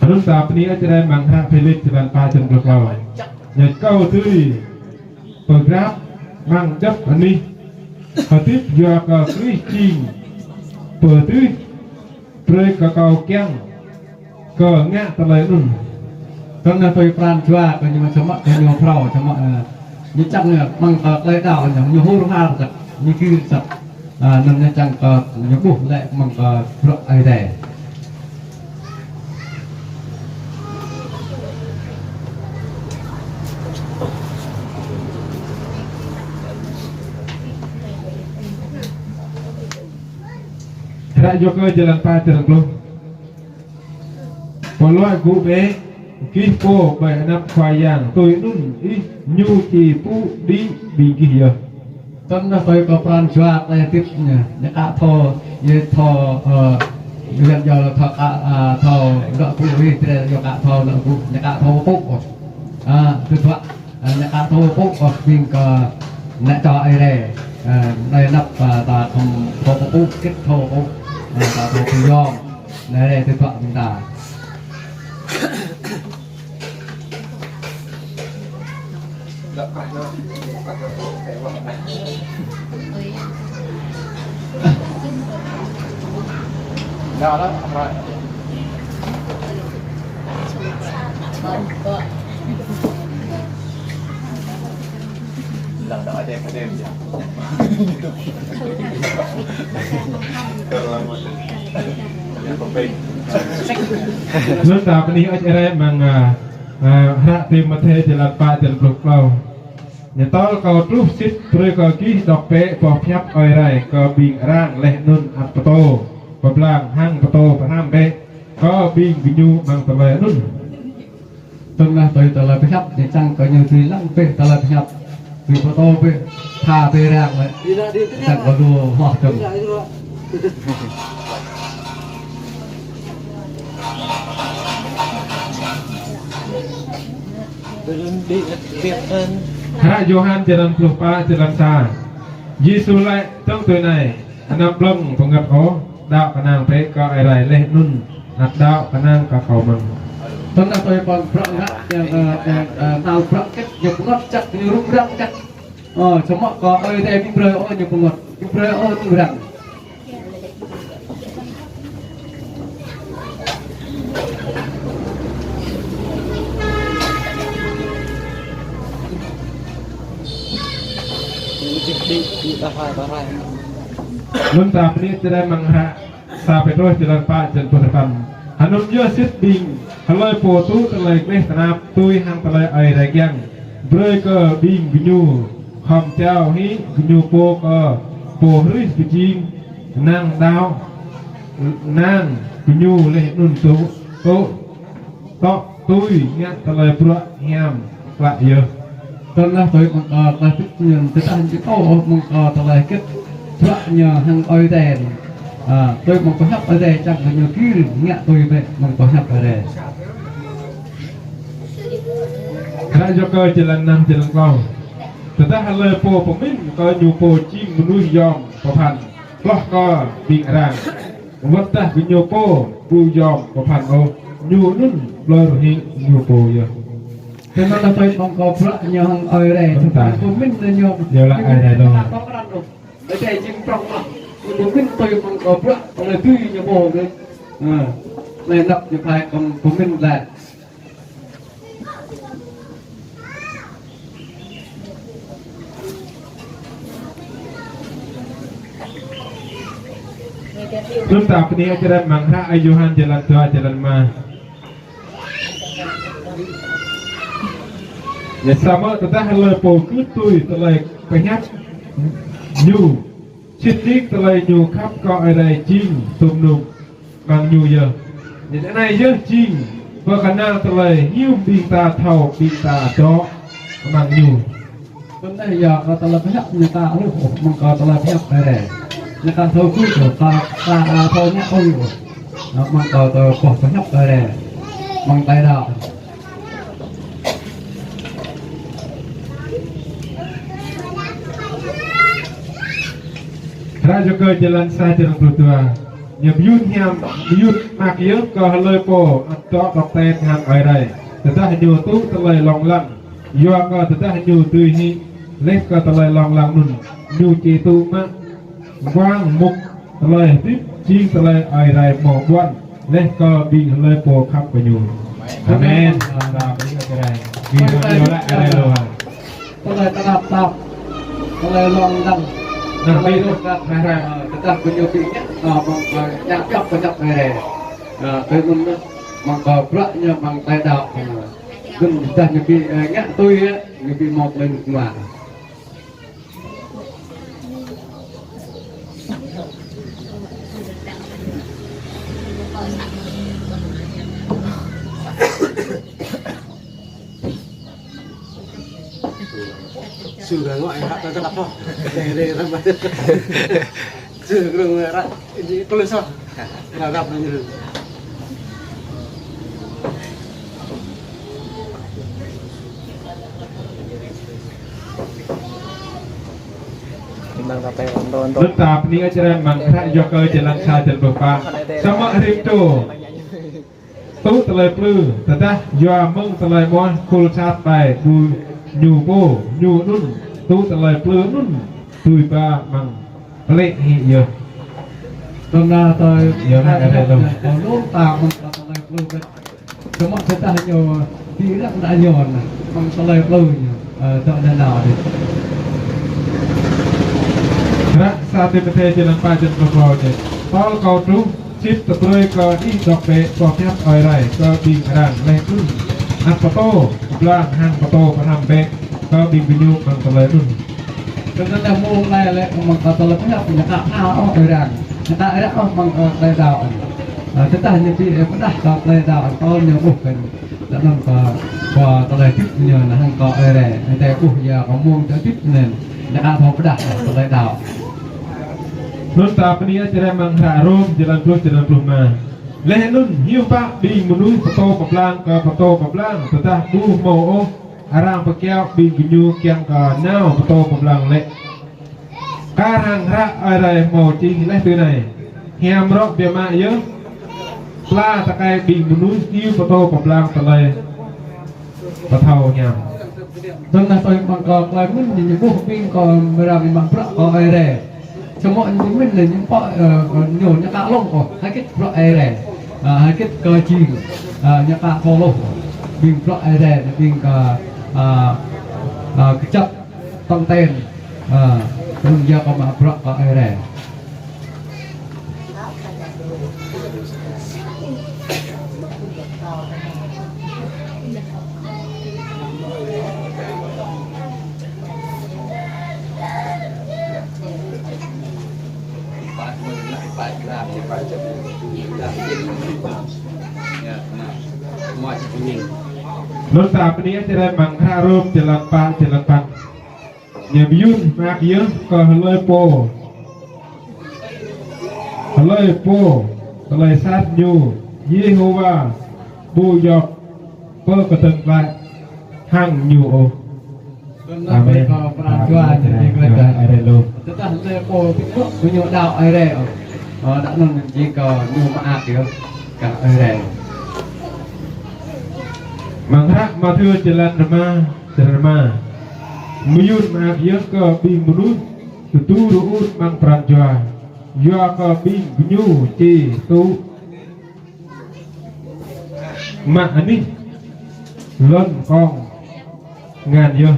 Anŭn ta bơni Ơi Adai mơ̆ng hră Philip črăn pă, črăn pluh klâo. Ñu kâo dưi pơgrăp mơ̆ng djŏp anih, hơdip yua kơ Krist jing pơdih brơi kơ kâo kiăng kơ ngă tơlơi anŭn. Tơdah tui pran jua kơ ñu samơ̆ kơ ñu phrâo samơ̆, ơ, ñu čang, ơ, mơ̆ng kơ tơlơi đaŏ ñu, ñu hur har čăt, ñu gir čăt. A, anŭn ñu čang kơ ñu ƀuh lĕ mơ̆ng kơ bruă Ơi Adai. Hră Yôkơ črăn pă, črăn pluh. Pơluă gŭ bĕ gih pô ƀơi anăp Khua Yang, tui anŭn ih ñu či pŭ đĭ ƀing gih yơh. Tơdah tui kơ pran jua tơlơi hơdip ñu, ñu ka thâo, ñu thâo, ơ, ñu yơh thâo ka, a, thâo lŏ gŭ ih, drơi ñu ka thâo lŏ gŭ, ñu ka thâo pŭ ôh. A, tơdah A, ñu ka thâo pŭ ôh ƀing kơ ñu čô Ơi Adai. A, anai anăp, a, ta khŏm thâo pŭ, kĭt thâo pŭ, a, ta thâo pơyom. Anai rai tơpă ƀing ta. Anŭn ta bơni Ơi Adai mơ̆ng, a, a, hră Timôthê črăn pă, črăn pluh klâo. Ñu tơl kâo truh sĭt brơi kơ gih đŏk bĕ boh pơhiăp Ơi Adai kơ ƀing arăng laih anŭn ăt pơtô, pơblang hăng pơtô pơhrăm bĕ kơ ƀing gơñu mơ̆ng tơlơi anŭn. Tơdah tui tơlơi pơhiăp, ñu čang kơ ñu dưi lăng bĕ tơlơi pơhiăp, dưi pơtô bĕ, tha bĕ arăng lĕ. Čang kơ lu hloh čang. Belum di-, di-, Hră Yôhan črăn pluh pă, črăn sa. Yêsu laĭ: Dơ̆ng tui anai, anăm blơ̆ng bơngăt ôh, đaŏ kơnang bĕ kơ Ơi Adai, laih anŭn ăt đaŏ kơnang kơ Kâo mơ̆n. Tơdah tui ƀing bruă ngă, yang, eh, yang, eh, nao bruă kĕt, ñu bơngăt čăk, ñu rŭng răng čăk. Ơ, samơ̆ kơ Ơi Adai ƀu brơi ôh ñu bơngăt, ƀu brơi ôh ñu răng. Anŭn ta bơni čơđai amăng hră sa Pêtrôs črăn pă, črăn pluh sapăn. Anŭn yơh sĭt ƀing hlơi pô tŭ tơlơi gleh tơnap tui hăng tơlơi Ơi Adai kiăng brơi kơ ƀing gơñu, khŏm jao hĭ gơñu pô kơ pô hrih pơjing, năng đaŏ, năng gơñu laih anŭn tŭ, tŭ, tŏ tui ngă tơlơi bruă hiam klă yơh. Tơdah tui mơ̆ng, ơ, tơlơi pit ñen, tơdah ñu ôh mơ̆ng, ơ, tơlơi hơget bruă ñu hăng Ơi Adai. Ơ, tui mơ̆ng pơhiăp Ơi Adai čang kơ ñu gir ngă tui bĕ mơ̆ng pơhiăp Ơi Adai. Hră Yakơ črăn năm, črăn klâo. Tơdah hlơi pô pơmĭn kơ ñu pô jing mơnuih yom pơphan, hloh kơ ƀing arăng. Wơ̆t tơdah gơñu pô ƀu yom pơphan ôh, ñu anŭn ƀlŏr hĭ ñu pô yơh. Tơnăn tơlơi tui mơ̆ng kơ bruă ñu hăng Ơi Adai, tơdah pơmĭn ñu, ñu laĭ Ơi Adai dong. Ơi Adai jing prŏng mơ̆n. Pơmĭn tui mơ̆ng kơ bruă, tơlơi tui ñu pô kơ. Ơ, laih anŭn ñu phải kơ pơmĭn laih. Anŭn ta bơni čơđai amăng hră Ơi Yôhan črăn dua, črăn rơma. Yơh, samơ̆ tơdah hlơi pô kưt tui tơlơi pơhiăp ñu, sĭt nik tơlơi ñu khăp kơ Ơi Adai jing tơm nŭng amăng ñu yơh. Anai yơh jing pơkơnăl tơlơi hiư̆m ƀing ta thâo ƀing ta dŏ amăng ñu. Tơdah yua kơ tơlơi pơhiăp ñu ta hluh ôh mơ̆ng kơ tơlơi pơhiăp Ơi Adai. Ñu ta thâo gưt ôh, ta, ta, ta thâo ngă ôh. Mơ̆ng kơ tơlơi pơhiăp Ơi Adai. Mơ̆ng tơlơi đaŏ. Hră Yakơ črăn sa, črăn pluh dua. Ñu pơyun hiam, pơyun mơak yơh kơ hlơi pô ăt dŏ tŏk ten hăng Ơi Adai, tơdah ñu tŭ tơlơi lông lăng. Yua kơ tơdah ñu dưi hĭ laih kơ tơlơi lông lăng anŭn, ñu či tŭ mă Wang mŭk tơlơi hơdip jing tơlơi Ơi Adai hmâo ƀuăn laih kơ ƀing hlơi pô khăp kơ Ñu. Amen. Amen. Ƀing Ơi Adai. Ƀing Ơi Adai. Tơlơi tơnap tap, tơlơi lông lăng. Nah, tơlơi ƀing lông lăng. Nah, nah. Tơdah kơ ñu ƀing ñu, ah, mơ̆ng, ah, ñu khăp kơ Ơi Adai. Ah, tơlơi mơ̆n, mơ̆ng kơ bruă ñu, mơ̆ng tơlơi đaŏ. Gơ̆n tơdah ñu ƀing, ah, ngă tui, ah, ñu ƀing hmâo tơlơi mŭk mơak. Sư ra ngõ hăt ta tơlăp hŏ. Rê, rê, răm băt. Sư rung ră, ini tulis hŏ. Ngă găp anai. Anŭn ta bơni čơđai amăng hră Yakơ črăn sa, črăn pluh pă. Samơ̆ rĭm čô tŭ tơlơi plư, tơdah yua mơ̆ng tơlơi muah khul sat ƀai ƀu ñu pô, ñu anŭn tŭ tơlơi plư anŭn dưi ba amăng pơlĕ hĭ yơh. Tơdah tơlơi, yơh, anai, anai, anai, anai. Pơlŭng ta mơ̆ng tơlơi plư kơ Samơ̆ tơdah ñu ƀu răng đa ñu anŭn, mơ̆ng tơlơi plư ñu, ơ, dŏ nanao dih. Hră sa Timôthê črăn pă, črăn pluh klâo čih: Tơl kâo truh, sĭt tơbrơi kơ ih dŏ bĕ boh hiăp Ơi Adai kơ ƀing arăng, laih anŭn ăt pơtô pơblang hăng pơtô pơhrăm bĕ kơ ƀing gơñu amăng tơlơi anŭn. Tơdah mơ̆ng anai lĕ mơ̆ng kơ tơlơi pơhiăp ñu ăt hmâo ôh ơi arăng. Ñu ăt ră ôh mơ̆ng kơ tơlơi đaŏ. Ơ, tơdah ñu ƀu, ơ, pơdah kơ tơlơi đaŏ, tơl ñu ƀuh kơ, tơnăn kơ, kơ tơlơi hơdip ñu anŭn hăng kơ ơi rĕ. Ñu tơl ƀuh yua kơ mơ̆ng tơlơi hơdip anŭn, ñu ăt thâo pơdah kơ tơlơi đaŏ. Anŭn ta bơni čơđai amăng hră Rôm, črăn pluh, črăn pluh rơma. Laih anŭn hiư̆m pă ƀing mơnuih pơtô pơblang kơ pơtô pơblang, tơdah ƀu hmâo ôh arăng pơkiaŏ ƀing gơñu kiăng kơ nao pơtô pơblang lĕ. Kar hăng hră Ơi Adai hmâo čih laih tui anai: Hiam rŏ biă mă yơh, pla tơkai ƀing mơnuih hyu pơtô pơblang tơlơi pơthâo hiam. Tơdah tui mơ̆ng kơ tơlơi mơ̆n ñu ƀuh ƀing kơ mơrăm mă bruă kơ Ơi Adai. Samơ̆ ñu mĭn lĕ ñu pă, ơ, ñu ñu ka lông kơ hơgĕt bruă Ơi Adai. Ơ, hơgĕt kơ jing, ơ, ñu ka thâo hluh. Ƀing bruă Ơi Adai, ƀing kơ, ơ, ơ, kơjăp tŏng ten, ơ, anŭn yơh kơ mă bruă kơ Ơi Adai. Anŭn ta bơni čơrĕ mơ̆ng hră Rôm črăn pă, črăn păn. Ñu mơyŭn mơak yơh kơ hlơi pô, hlơi pô tơlơi sat ñu Yêhôwa ƀu djŏp pơkơdơ̆ng glaĭ hăng ñu ôh. Amen. Kơ pran jua ñu ƀing lĕ. Tơdah hlơi pô ƀu djŏp kơ ñu đaŏ Ơi Adai ôh. Ơ, đaŏ anŭn jing kơ ñu mơak yơh kơ Ơi Adai. Mơ̆ng hră Mathiơ črăn rơma, črăn rơma. Mơyŭn mơak yơh kơ ƀing mơnuih tơdu rơut amăng pran jua, yua kơ ƀing gơñu či tŭ mă anih lŏn kông ngăn yơh.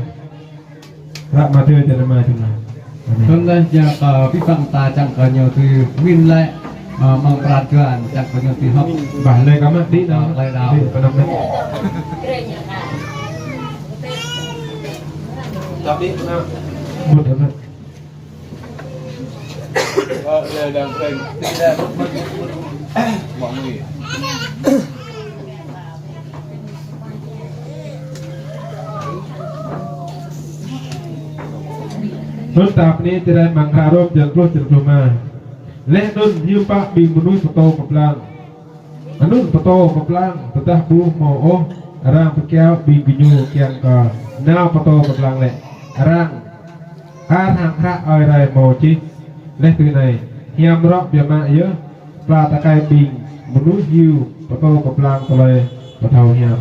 Hră Mathiơ črăn rơma črăn rơma. Amen. Tơl anŭn yơh kơ pơpă ta čang kơ ñu tui mĭn lĕ, ơ, mơ̆ng pran jua čang kơ ñu tui hŏk. Bah lĕ kơ mă đĭ nao. Lĕ đaŏ. Đĭ pơnăm đĭ. Đĭ pơnăm. Mŭt đĭ. Anŭn ta bơni čơrĕ mơ̆ng hră Rôm črăn pluh, črăn pluh rơma. Laih anŭn hiư̆m pă ƀing mơnuih pơtô pơblang. Anŭn pơtô pơblang tơdah ƀu hmâo ôh arăng pơkiaŏ ƀing gơñu kiăng kơ nao pơtô pơblang lĕ. Arăng kar hăng hră Ơi Adai hmâo čih laih tui anai: Hiam rŏ biă mă yơh, pla tơkai ƀing mơnuih hyu pơtô pơblang tơlơi pơthâo hiam.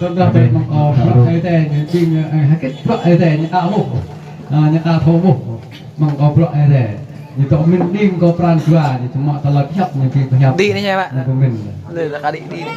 Tơdah tui mơ̆ng kơ bruă Ơi Adai ñu ƀing, ơ, hơgĕt bruă Ơi Adai ñu ka hluh. Ơ, ñu ka thâo hluh. Mơ̆ng kơ bruă Ơi Adai. Ñu tŏ mĭn đing kơ pran jua, ñu tŏ mă tơlơi pơhiăp, ñu ƀing pơhiăp. Đĭ anai ñu, Pak. Ñu tŏ mĭn. Lĕ, lĕ, ka đĭ, đĭ anai.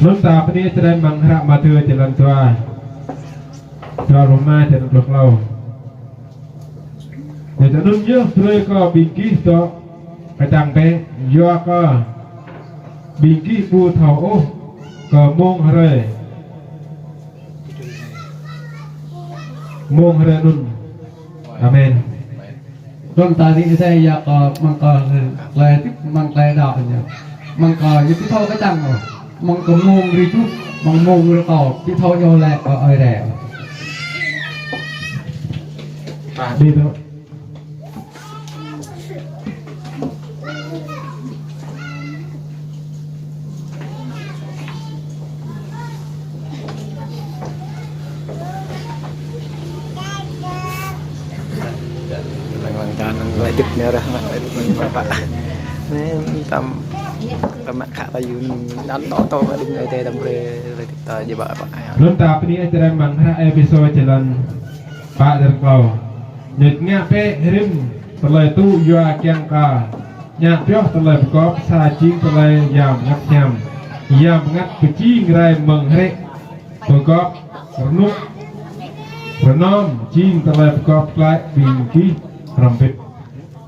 Anŭn ta bơni čơrĕ mơ̆ng hră Mathiơ črăn dua. Dua pluh rơma črăn pluh klâo. Yua anŭn yơh brơi kơ ƀing gih dŏ kơčăng bĕ, yua kơ ƀing gih ƀu thâo ôh kơ mông hrơi, mông hrơi anŭn. Amen. Tơl ta ri êsai yua kơ mơ̆ng kơ tơlơi hơdip, mơ̆ng tơlơi đaŏ ñu. Mơ̆ng kơ ñu ƀu thâo kơčăng ôh. Mơ̆ng kơ mông ri čuh, mơ̆ng mông rơkâo, ƀu thâo ñu lĕ kơ Ơi Adai. Pă đĭ tŏ. Lăng lăng čan lăng lăng djŭp ñu rah mă lăng djŭp mă pă. Anai tam tam mă khă ta yun dan to to mă đing ai tê tam brơi lăng djŭp ta jơbă pă. Anŭn ta bơni čơrĕ mơ̆ng hră Êphêsô črăn pă črăn klâo. Ñu ngă bĕ rĭm tơlơi tŭ yua kiăng kơ ngă pioh tơlơi pơgop sa jing tơlơi Yang Bơngăt Hiam. Yang Bơngăt pơjing rai mơ̆ng hrĕ pơgop rơnŭk rơnŏm jing tơlơi pơgop glaĭ ƀing gih hrŏm hơbĭt.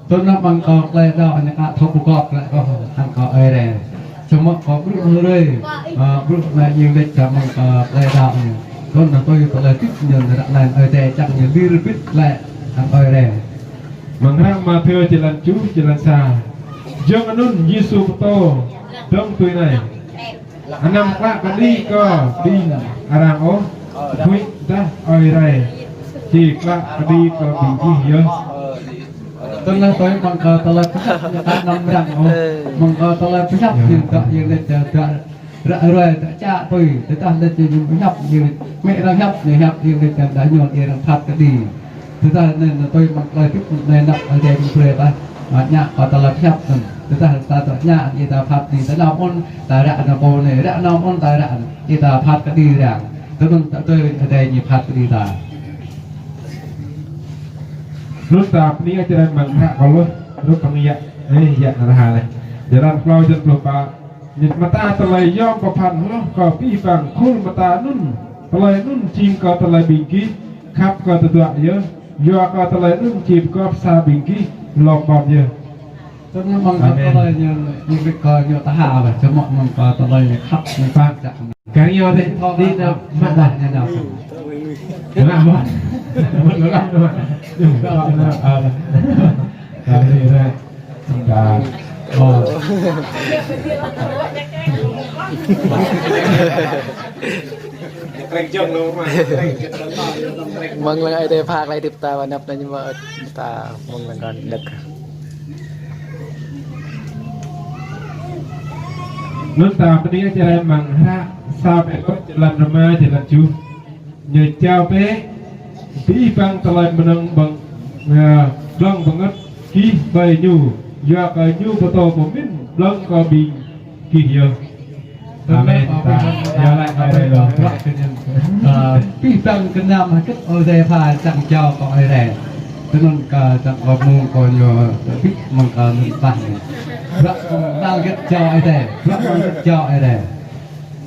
Tơdah mơ̆ng kơ tơlơi đaŏ ñu ka thâo pơgop glaĭ kơ hăng kơ Ơi Adai. Samơ̆ kơ bruă hrơi, ơ, bruă anai ñu lĕ čang mơ̆ng kơ tơlơi đaŏ ñu. Anŭn tui tơlơi hơdip ñu ră anai Ơi Adai čang ñu lir bit lĕ hăng Ơi Adai. Amăng hră Matthêô jơlan tơjuh, jơlan sa. Giŏng anŭn Yêsu pơtô dơ̆ng tui anai: Anăm klă kơđi kơ ƀing arăng ôh, huĭ dah Ơi Adai či klă kơđi kơ ƀing gih yơh. Tơdah tui amăng kơ tơlơi pơhiăp ñu ta anăm răng ôh. Amăng kơ tơlơi pơhiăp ñu ta, ñu lĕ ta, ta ră ruai ta čă tui, tơdah lĕ či ñu pơhiăp ñu lĕ, mĕ arăng hiăp, ñu hiăp, ñu lĕ ta đa ñu, ñu arăng phat kơđi. Tơdah anŭn tui amăng tơlơi hơdip anai anăp Ơi Adai ñu brơi ta, a, ngă kơ tơlơi pơhiăp anŭn. Tơdah ta, ta ngă, ñu ta phat kơđi, ta nao mơ̆n, ta ră anŭn pô anai, ră nao mơ̆n, ta ră, ñu ta phat kơđi arăng. Tui anŭn ta tui Ơi Adai ñu phat kơđi ta. Anŭn ta bơni črăn amăng hră Kôlôs, hrup hăng yă, ơ, yă rơha lĕ. Jơlan klâo jơlan pluh pă. Ñu mơta tơlơi yom pơphan hloh kơ abih bang khul mơta anŭn. Tơlơi anŭn jing kơ tơlơi ƀing gih khăp kơ tơdruă yơh. Yua kơ tơlơi anŭn či pơgop sa ƀing gih lŏm ƀơ̆ng yơh. Tui anŭn amăng kơ tơlơi ñu, ñu wĭt kơ ñu tơha lĕ, samơ̆ amăng kơ tơlơi ñu khăp, ñu pơčah. Kar ñu dih, dih nao mă dah ñu nao. Nao mă. Mă nao mă. Kar ñu dih. Dah. Ơ. Mơ̆ng lăng Ơi Adai pha tơlơi hơdip ta, anăp anai ñu mơ̆ ta mơ̆ng lăng kơn đĕk. Anŭn ta bơni črăn amăng hră sa Pêtrôs jơlan rơma, jơlan tơjuh. Ñu jao bĕ abih bang tơlơi mơnơ̆ng ƀơ̆ng, ơ, blơ̆ng bơngơ̆t gih ƀơi ñu, yua kơ ñu pơtô pơmĭn blơ̆ng kơ ƀing gih yơh. Amen. Ta, yua lĕ, ơ, ơ, ơ. Ơ, abih bang gơnam hơget Ơi Adai pha čang jao kơ Ơi Adai. Tui anŭn kơ čang kơ mơ̆ng kơ ñu, abih mơ̆ng kơ anŭn pah ñu. Bruă kơ anŭn hơget jao Ơi Adai, bruă kơ anŭn hơget jao Ơi Adai.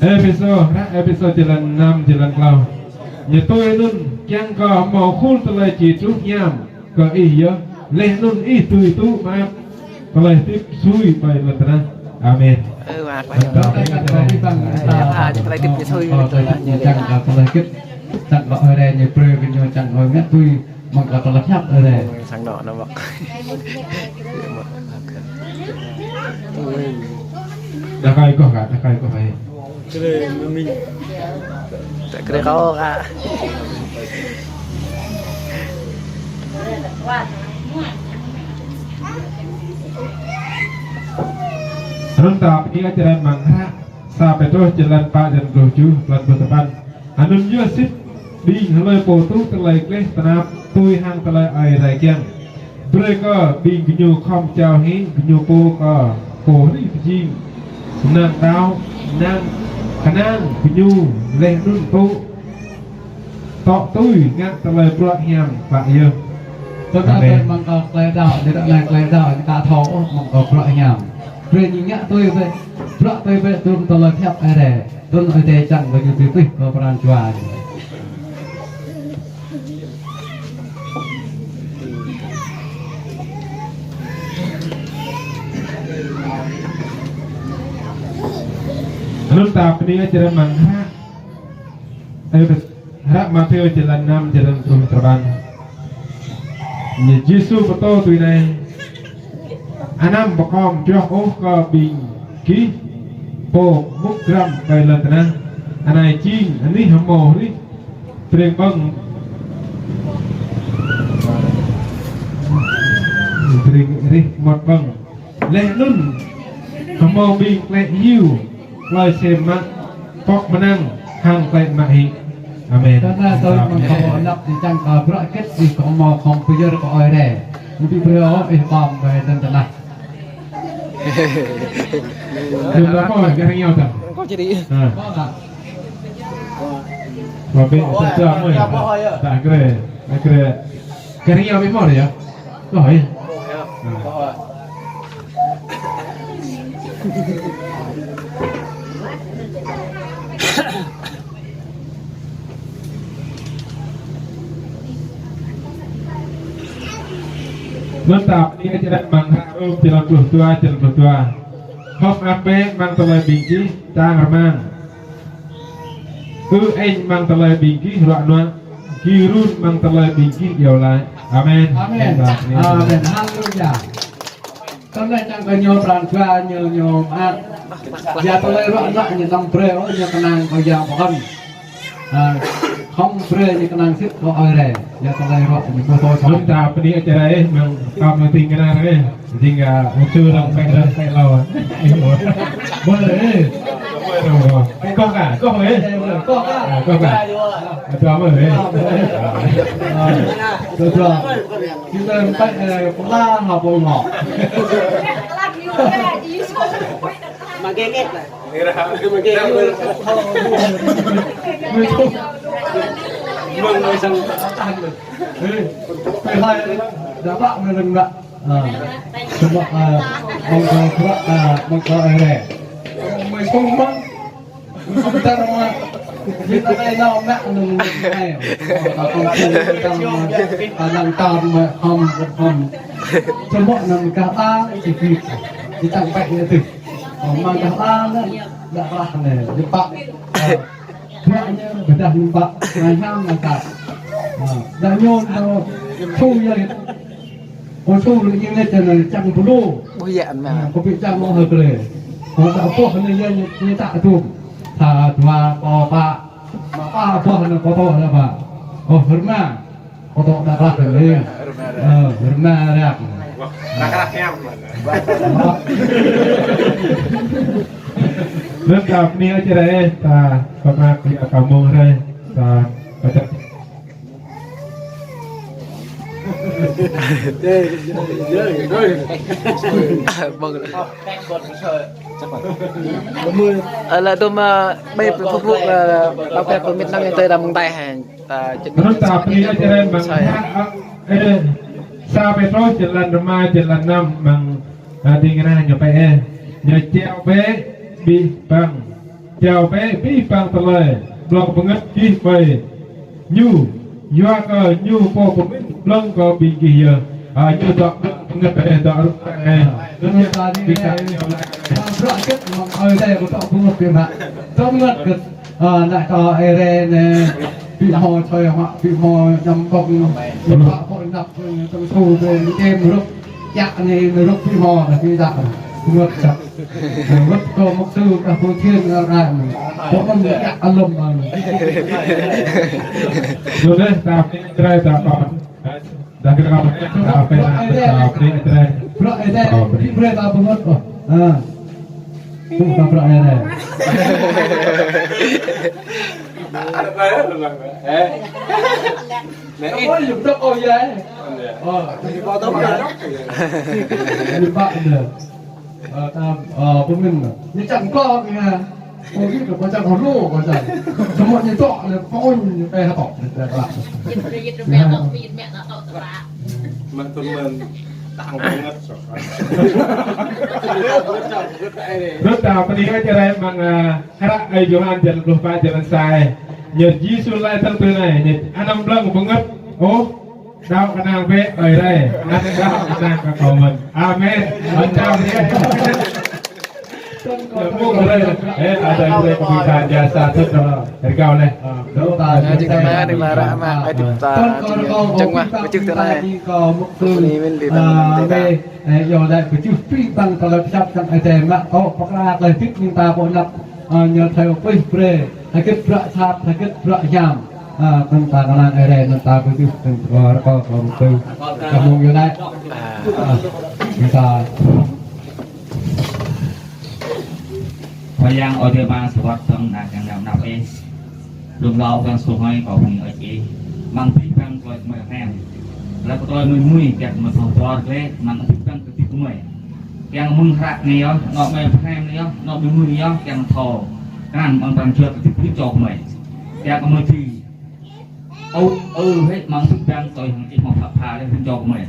Êphêsô, hră Êphêsô jơlan năm, jơlan klâo. Ñu tui anŭn kiăng kơ hơmâo khul tơlơi či truh hiam kơ ih yơh, laih anŭn ih dưi tŭ mơak tơlơi hơdip sui ƀơi lŏn tơnah. Amen. Ơ, mơak ƀơi lŏn tơnah. Ơ, tơlơi hơdip ñu sui ƀơi lŏn tơnah. Čang kơ tơlơi hơget, čang kơ Ơi Adai ñu brơi kơ ñu čang kơ ngă tui amăng kơ tơlơi hiăp Ơi Adai. Sang anŭn mơ̆. Đa kai kơ hă, đa kai kơ hă. Tơ krê kâo kơ. Anŭn ta bơni črăn amăng hră sa Pêtrôs jơlan pă, jơlan pluh tơjuh, jơlan pluh tơpăn. Anŭn yơh sĭt ƀing hlơi pô truh tơlơi gleh tơnap tui hăng tơlơi Ơi Adai kiăng. Brơi kơ ƀing gơñu khŏm jao hĭ gơñu pô kơ pô hrih pơjing, kơnang đaŏ, kơnang, kơnang gơñu laih anŭn tŭ, tŏ tui ngă tơlơi bruă hiam klă yơh. Tơdah amăng kơ tơlơi đaŏ, ñu ră anai tơlơi đaŏ ñu ta thâo ôh amăng kơ bruă hiam. Brơi ñu ngă tui bĕ, bruă tui bĕ, tui tơlơi pơhiăp Ơi Adai. Tui anŭn Ơi Adai čang kơ ñu tui pih kơ pran jua ñu. Anŭn ta bơni črăn amăng hră, ơ, hră Matthêô jơlan năm, jơlan pluh tơpăn. Ñu Yêsu pơtô tui anai: Anăm pơkom pioh ôh kơ ƀing gih pô mŭk dram ƀơi lŏn tơnah. Anai jing anih hơmâo hrih tring ƀơ̆ng, tring hrih mơmŏt ƀơ̆ng. Laih anŭn hơmâo ƀing klĕ hyu, klơi sem mă, pŏk mơnăng hăng klĕ mă hĭ. Amen. Tơdah tui amăng kâo anăp ñu čang kơ bruă hơget ih kơ hơmâo khŏm pơyơr kơ Ơi Adai. Ñu ƀu brơi ôh ih pơkom ƀơi lŏn tơnah. Jum dah kâo, gah rơngiao ta. Kâo jadi. Ha. Kâo kơ. Kâo ƀu ta ta mơi. Ta krê, ta krê. Gah rơngiao ƀu hmâo yơh. Kâo hă? Anŭn ta bơni črăn amăng hră Rôm jơlan pluh dua, jơlan pluh dua. Hơ̆k mơak bĕ amăng tơlơi ƀing gih čang rơmang. Ư eng amăng tơlơi ƀing gih ruă nuă, gir run amăng tơlơi ƀing gih iâu laĭ. Amen. Amen. Amen. Haleluya. Tơlơi čang kơ ñu pran jua ñu, ñu mơak. Yua tơlơi ruă nuă ñu năm brơi, ơ, ñu kơnang kơ Yang pơkŏn. Ơ, khŏm brơi ñu kơnang sĭt kơ ơi rai. Yua tơlơi ruă ñu kơ tôi. Lŭm ta pơni ačara ih, mơ̆ng kăm mơ̆ng ting kơnang ih. Jing, a, mơ̆ng tơlơi răng pek răng pek lâo. Ih, mơ̆. Mơ̆ ih. Kơh kah, kơh ih. Kơh kah. A, kơh kah. Dua mơ̆ ih. A, dua, dua. Kita empat, eh, pula ha pula. Makin ngek lah. Makin ngek. Mơ̆ng mơ̆ng sang tahan. Ê, ê, hai, đa bă mơ̆ng lưng đa. Ơ, samơ̆, ơ, mơ̆ng kơ bruă, ơ, mơ̆ng kơ ơi rai. Mơi sung mơ̆ng. Mơ̆ng kơ bruă mă. Ñu ta ai nao mă nơ̆ng ai. Ơ, ta kông sung ta mă, ơ, năng tam mă, hom, hom. Samơ̆ nơ̆ng kơ ta, či kit. Či tăng pek ñu tih. Ơ, mơ̆ng kơ ta, đa rah anai. Ñu pă. Ơ, Bruă ñu pơdah ñu pă, ngai hăng ngai tat. Ơ, đa ñu, ñu, su yơh. Kơ su lu ñu ngă čang, čang pơlô. Ƀuh yă mă. Ơ, kơ ƀing čang mơ̆ng hơi kơ lĕ. Ơ, đa ƀuh ñu yơh ñu, ñu tă tŭm. Sa, dua, kơ pă. Mă pă ƀuh ñu kơ tŏ ñu pă. Ơ, rơma. Kơ tŏ đa rah kơ lĕ. Ơ, rơma rah. Wah, rah rah hiam. Lơ̆m ta pơni ačara ih, ta pơmă kơ ƀing ta mơ̆ng rai, ta pơčăt. Ơ, lĕ tơm, ơ, ƀai Facebook, ơ, ƀă pĕ pơmĭn năng tơi đa mơ̆ng tai hă. Ơ, čơt mơ̆n ta pơni ačara mơ̆ng, ơ, sa Pêtrôs jơlan rơma, jơlan năm mơ̆ng, ơ, ding rah ñu pĕ, ơ, ñu jao bĕ abih bang. Jao bĕ abih bang tơlơi blŏng bơngơ̆t gih ƀơi ñu. Yua kơ ñu pô pơmĭn blŏng kơ ƀing gih yơh. Ơ, ñu dŏ blŏng bơngơ̆t, ơ, dŏ rŭ, ơ. Ơ, ta ni, ơ, ta bruă gĕt mơ̆ng ơi adai kơ dŏ bơngơ̆t biă mă. Dŏ bơngơ̆t gĕt. Ơ, ană kâo ơi rai anai, ƀu hmâo čoi hmă, ƀu hmâo ñăm ƀơ̆ng, ñu pă pô anăp, tơ̆ng su ƀing čem rŭk, čă anai, rŭk ƀu hmâo, dah ƀu čă, rŭk čă. Rŭk kơ mục sư, kơ pô thiên, kơ rai, pô mơ̆n čă alum, ơ. Yua dah, ta pơni ačara ta pơmă. Dah kơ ta pơmă, ta pơmă, ta pơmă, ta pơmă. Bruă ih dai, ih brơi ta bơngơ̆t, ơ. Ha. Tŭ ta bruă ih dai. Ơ. Ơ, ih pă dah. Ơ, ta, ơ, pơmĭn. Ñu čang kơ, ñu. Kơ ñu kơ čang kơ lu, kơ čang. Samơ̆ ñu tŏ, ñu pơun, ñu pĕ hơtŏ, ñu pĕ hơtŏ. Mă tơmơ̆n, tăng bơngơ̆t, sŏk. Rơ̆t ta pơni ačara mơ̆ng, ơ, hră Ơi Yôhan jơlan pluh pă jơlan sa. Ñu Yêsu laĭ tơ̆ng tui anai, ñu anăm blŏng bơngơ̆t ôh. Đaŏ kơnang bĕ ơi rai, anăm đaŏ kơnang kơ kâo mơ̆n. Amen. Mơ̆n čang bĕ. Mơ̆ng rai, ơ, adai rai kơ ƀing ta jasa tŭt rơkâo leh. Ñu jing kơnang đing la ră mă, ơ, djŭp ta. Čang mă, pơčuh tơ anai. Pơni mĭn ƀing ta mơ̆n tơ ta. Ơ, yua dah pơčuh ƀing ta tơlơi pơčăp čang adai mă, kâo pơkra tơlơi hơdip ƀing ta pô anăp, ơ, ñu thâo pơih brơi. Hơget bruă sat, hơget bruă hiam. Ơ, tơ̆ng ta kơnang ơi rai, tơ̆ng ta pơjưh, tơ̆ng ta rơkâo, tơ̆ng ta kơ mông yua anai. Ơ, tơ̆ng ta. Khua Yang ơi Adai Ama, sa wơ̆t tơ̆ng ană kiăng nao nao ih. Lơ̆m hlâo kiăng suh hơi kâo pơni ơi ih. Mơ̆ng abih bang tơlơi kơmơi hrăm. Lăp tơlơi mơi mơi kiăng mơi thâo pơrơr glĕ, mơ̆ng abih bang kơdip kơmơi. Kiăng mơ̆ng hră anai yơh, anŏ mơi pơhrăm anai yơh, anŏ mơi mơi anai yơh, kiăng thâo. Kơnang mơ̆ng pran jua kơdip kơdip čô kơmơi. Kiăng kơmơi či. Ơ, ơ, hĕ, mơ̆ng abih bang tui hăng ih hmâo pha pha lĕ hăng čô kơmơi.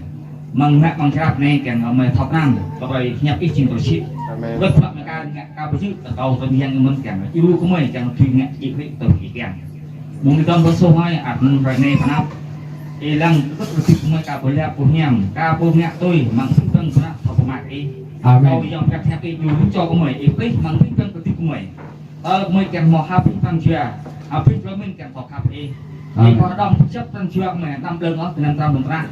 Mơ̆ng mă mơ̆ng črăp anai kiăng kơmơi thâo kơnang, kơmơi hiăp ih jing tơlơi sĭt. Amen. Wơ̆t pha mơ̆ng ka ngă ka pơjưh, tơkâo tơm yang ih mơ̆n kiăng. Ih lu kơmơi kiăng tui ngă ih hĕ tơm ih kiăng. Mơ̆ng anai tơ̆ng pơsuh hơi, ăt mơ̆ng hrơi anai pơanăp. Ih lăng kơkuh kơdip kơmơi ka pơlep pơhiam, ka pơngă tui, mơ̆ng abih bang bruă thâo pơmă ih. Amen. Kâo yang pơhiăp ih lu čô kơmơi, ih pơih mơ̆ng abih bang kơdip kơmơi. Ơ, kơmơi kiăng hmâo hăp păng jua. Abih tơlơi mơ̆n kiăng kâo khăp Ih. Amen. Ih kâo dŏng pơčăp pran jua gơmơi, anăm lăng ôh gơnam tram lŏm prah.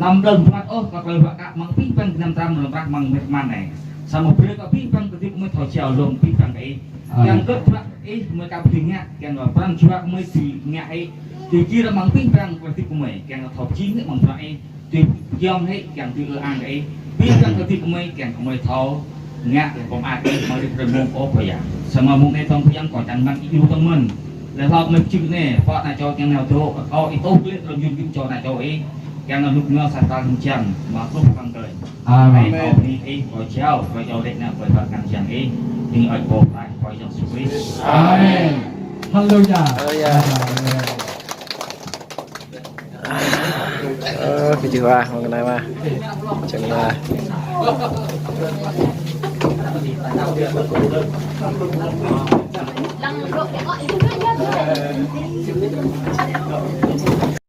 Anăm lăng bơngăt ôh kơ tơlơi ruă kă mơ̆ng abih bang gơnam tram lŏm prah mơ̆ng mĕt mơ̆n anai. Samơ̆ brơi kơ abih bang kơdip gơmơi thâo jao lŏm abih bang kơ Ih. Amen. Kiăng kơ bruă Ih gơmơi kăp dưi ngă, kiăng kơ pran jua gơmơi dưi ngă Ih. Dưi gir amăng abih bang kơdip gơmơi, kiăng kơ thâo pơjing mơ̆ng bruă Ih. Tui yom hĭ kiăng tui ư ang kơ Ih. Abih bang kơdip gơmơi kiăng gơmơi thâo ngă lĕ pơmơak Ih mơ̆ng rĭm hrơi mông ôh Khua Yang. Samơ̆ mông anai tơ̆ng Khua Yang kâo čang mơ̆n Ih lu tơ̆ng mơ̆n. Lĕ hlâo gơmơi pơčing anai, pơ ană čô kiăng nao dŏ, kâo Ih tŭ klĭ tơlơi mơyun gĭm čô ană čô Ih. Kiăng nao lŭk nao sa tal hơjăn, mă pluh pơkăng kơnh. Amen. Ih kâo bơni Ih, kâo jao, kâo jao lĕ nao kơ pơkăng jang Ih. Ih ơi pô pơklaih, kâo Yang Yêsu Krist. Amen. Haleluya. Haleluya. Ơ, kơ jưh wa, mơ̆ng anai wa. Čang wa.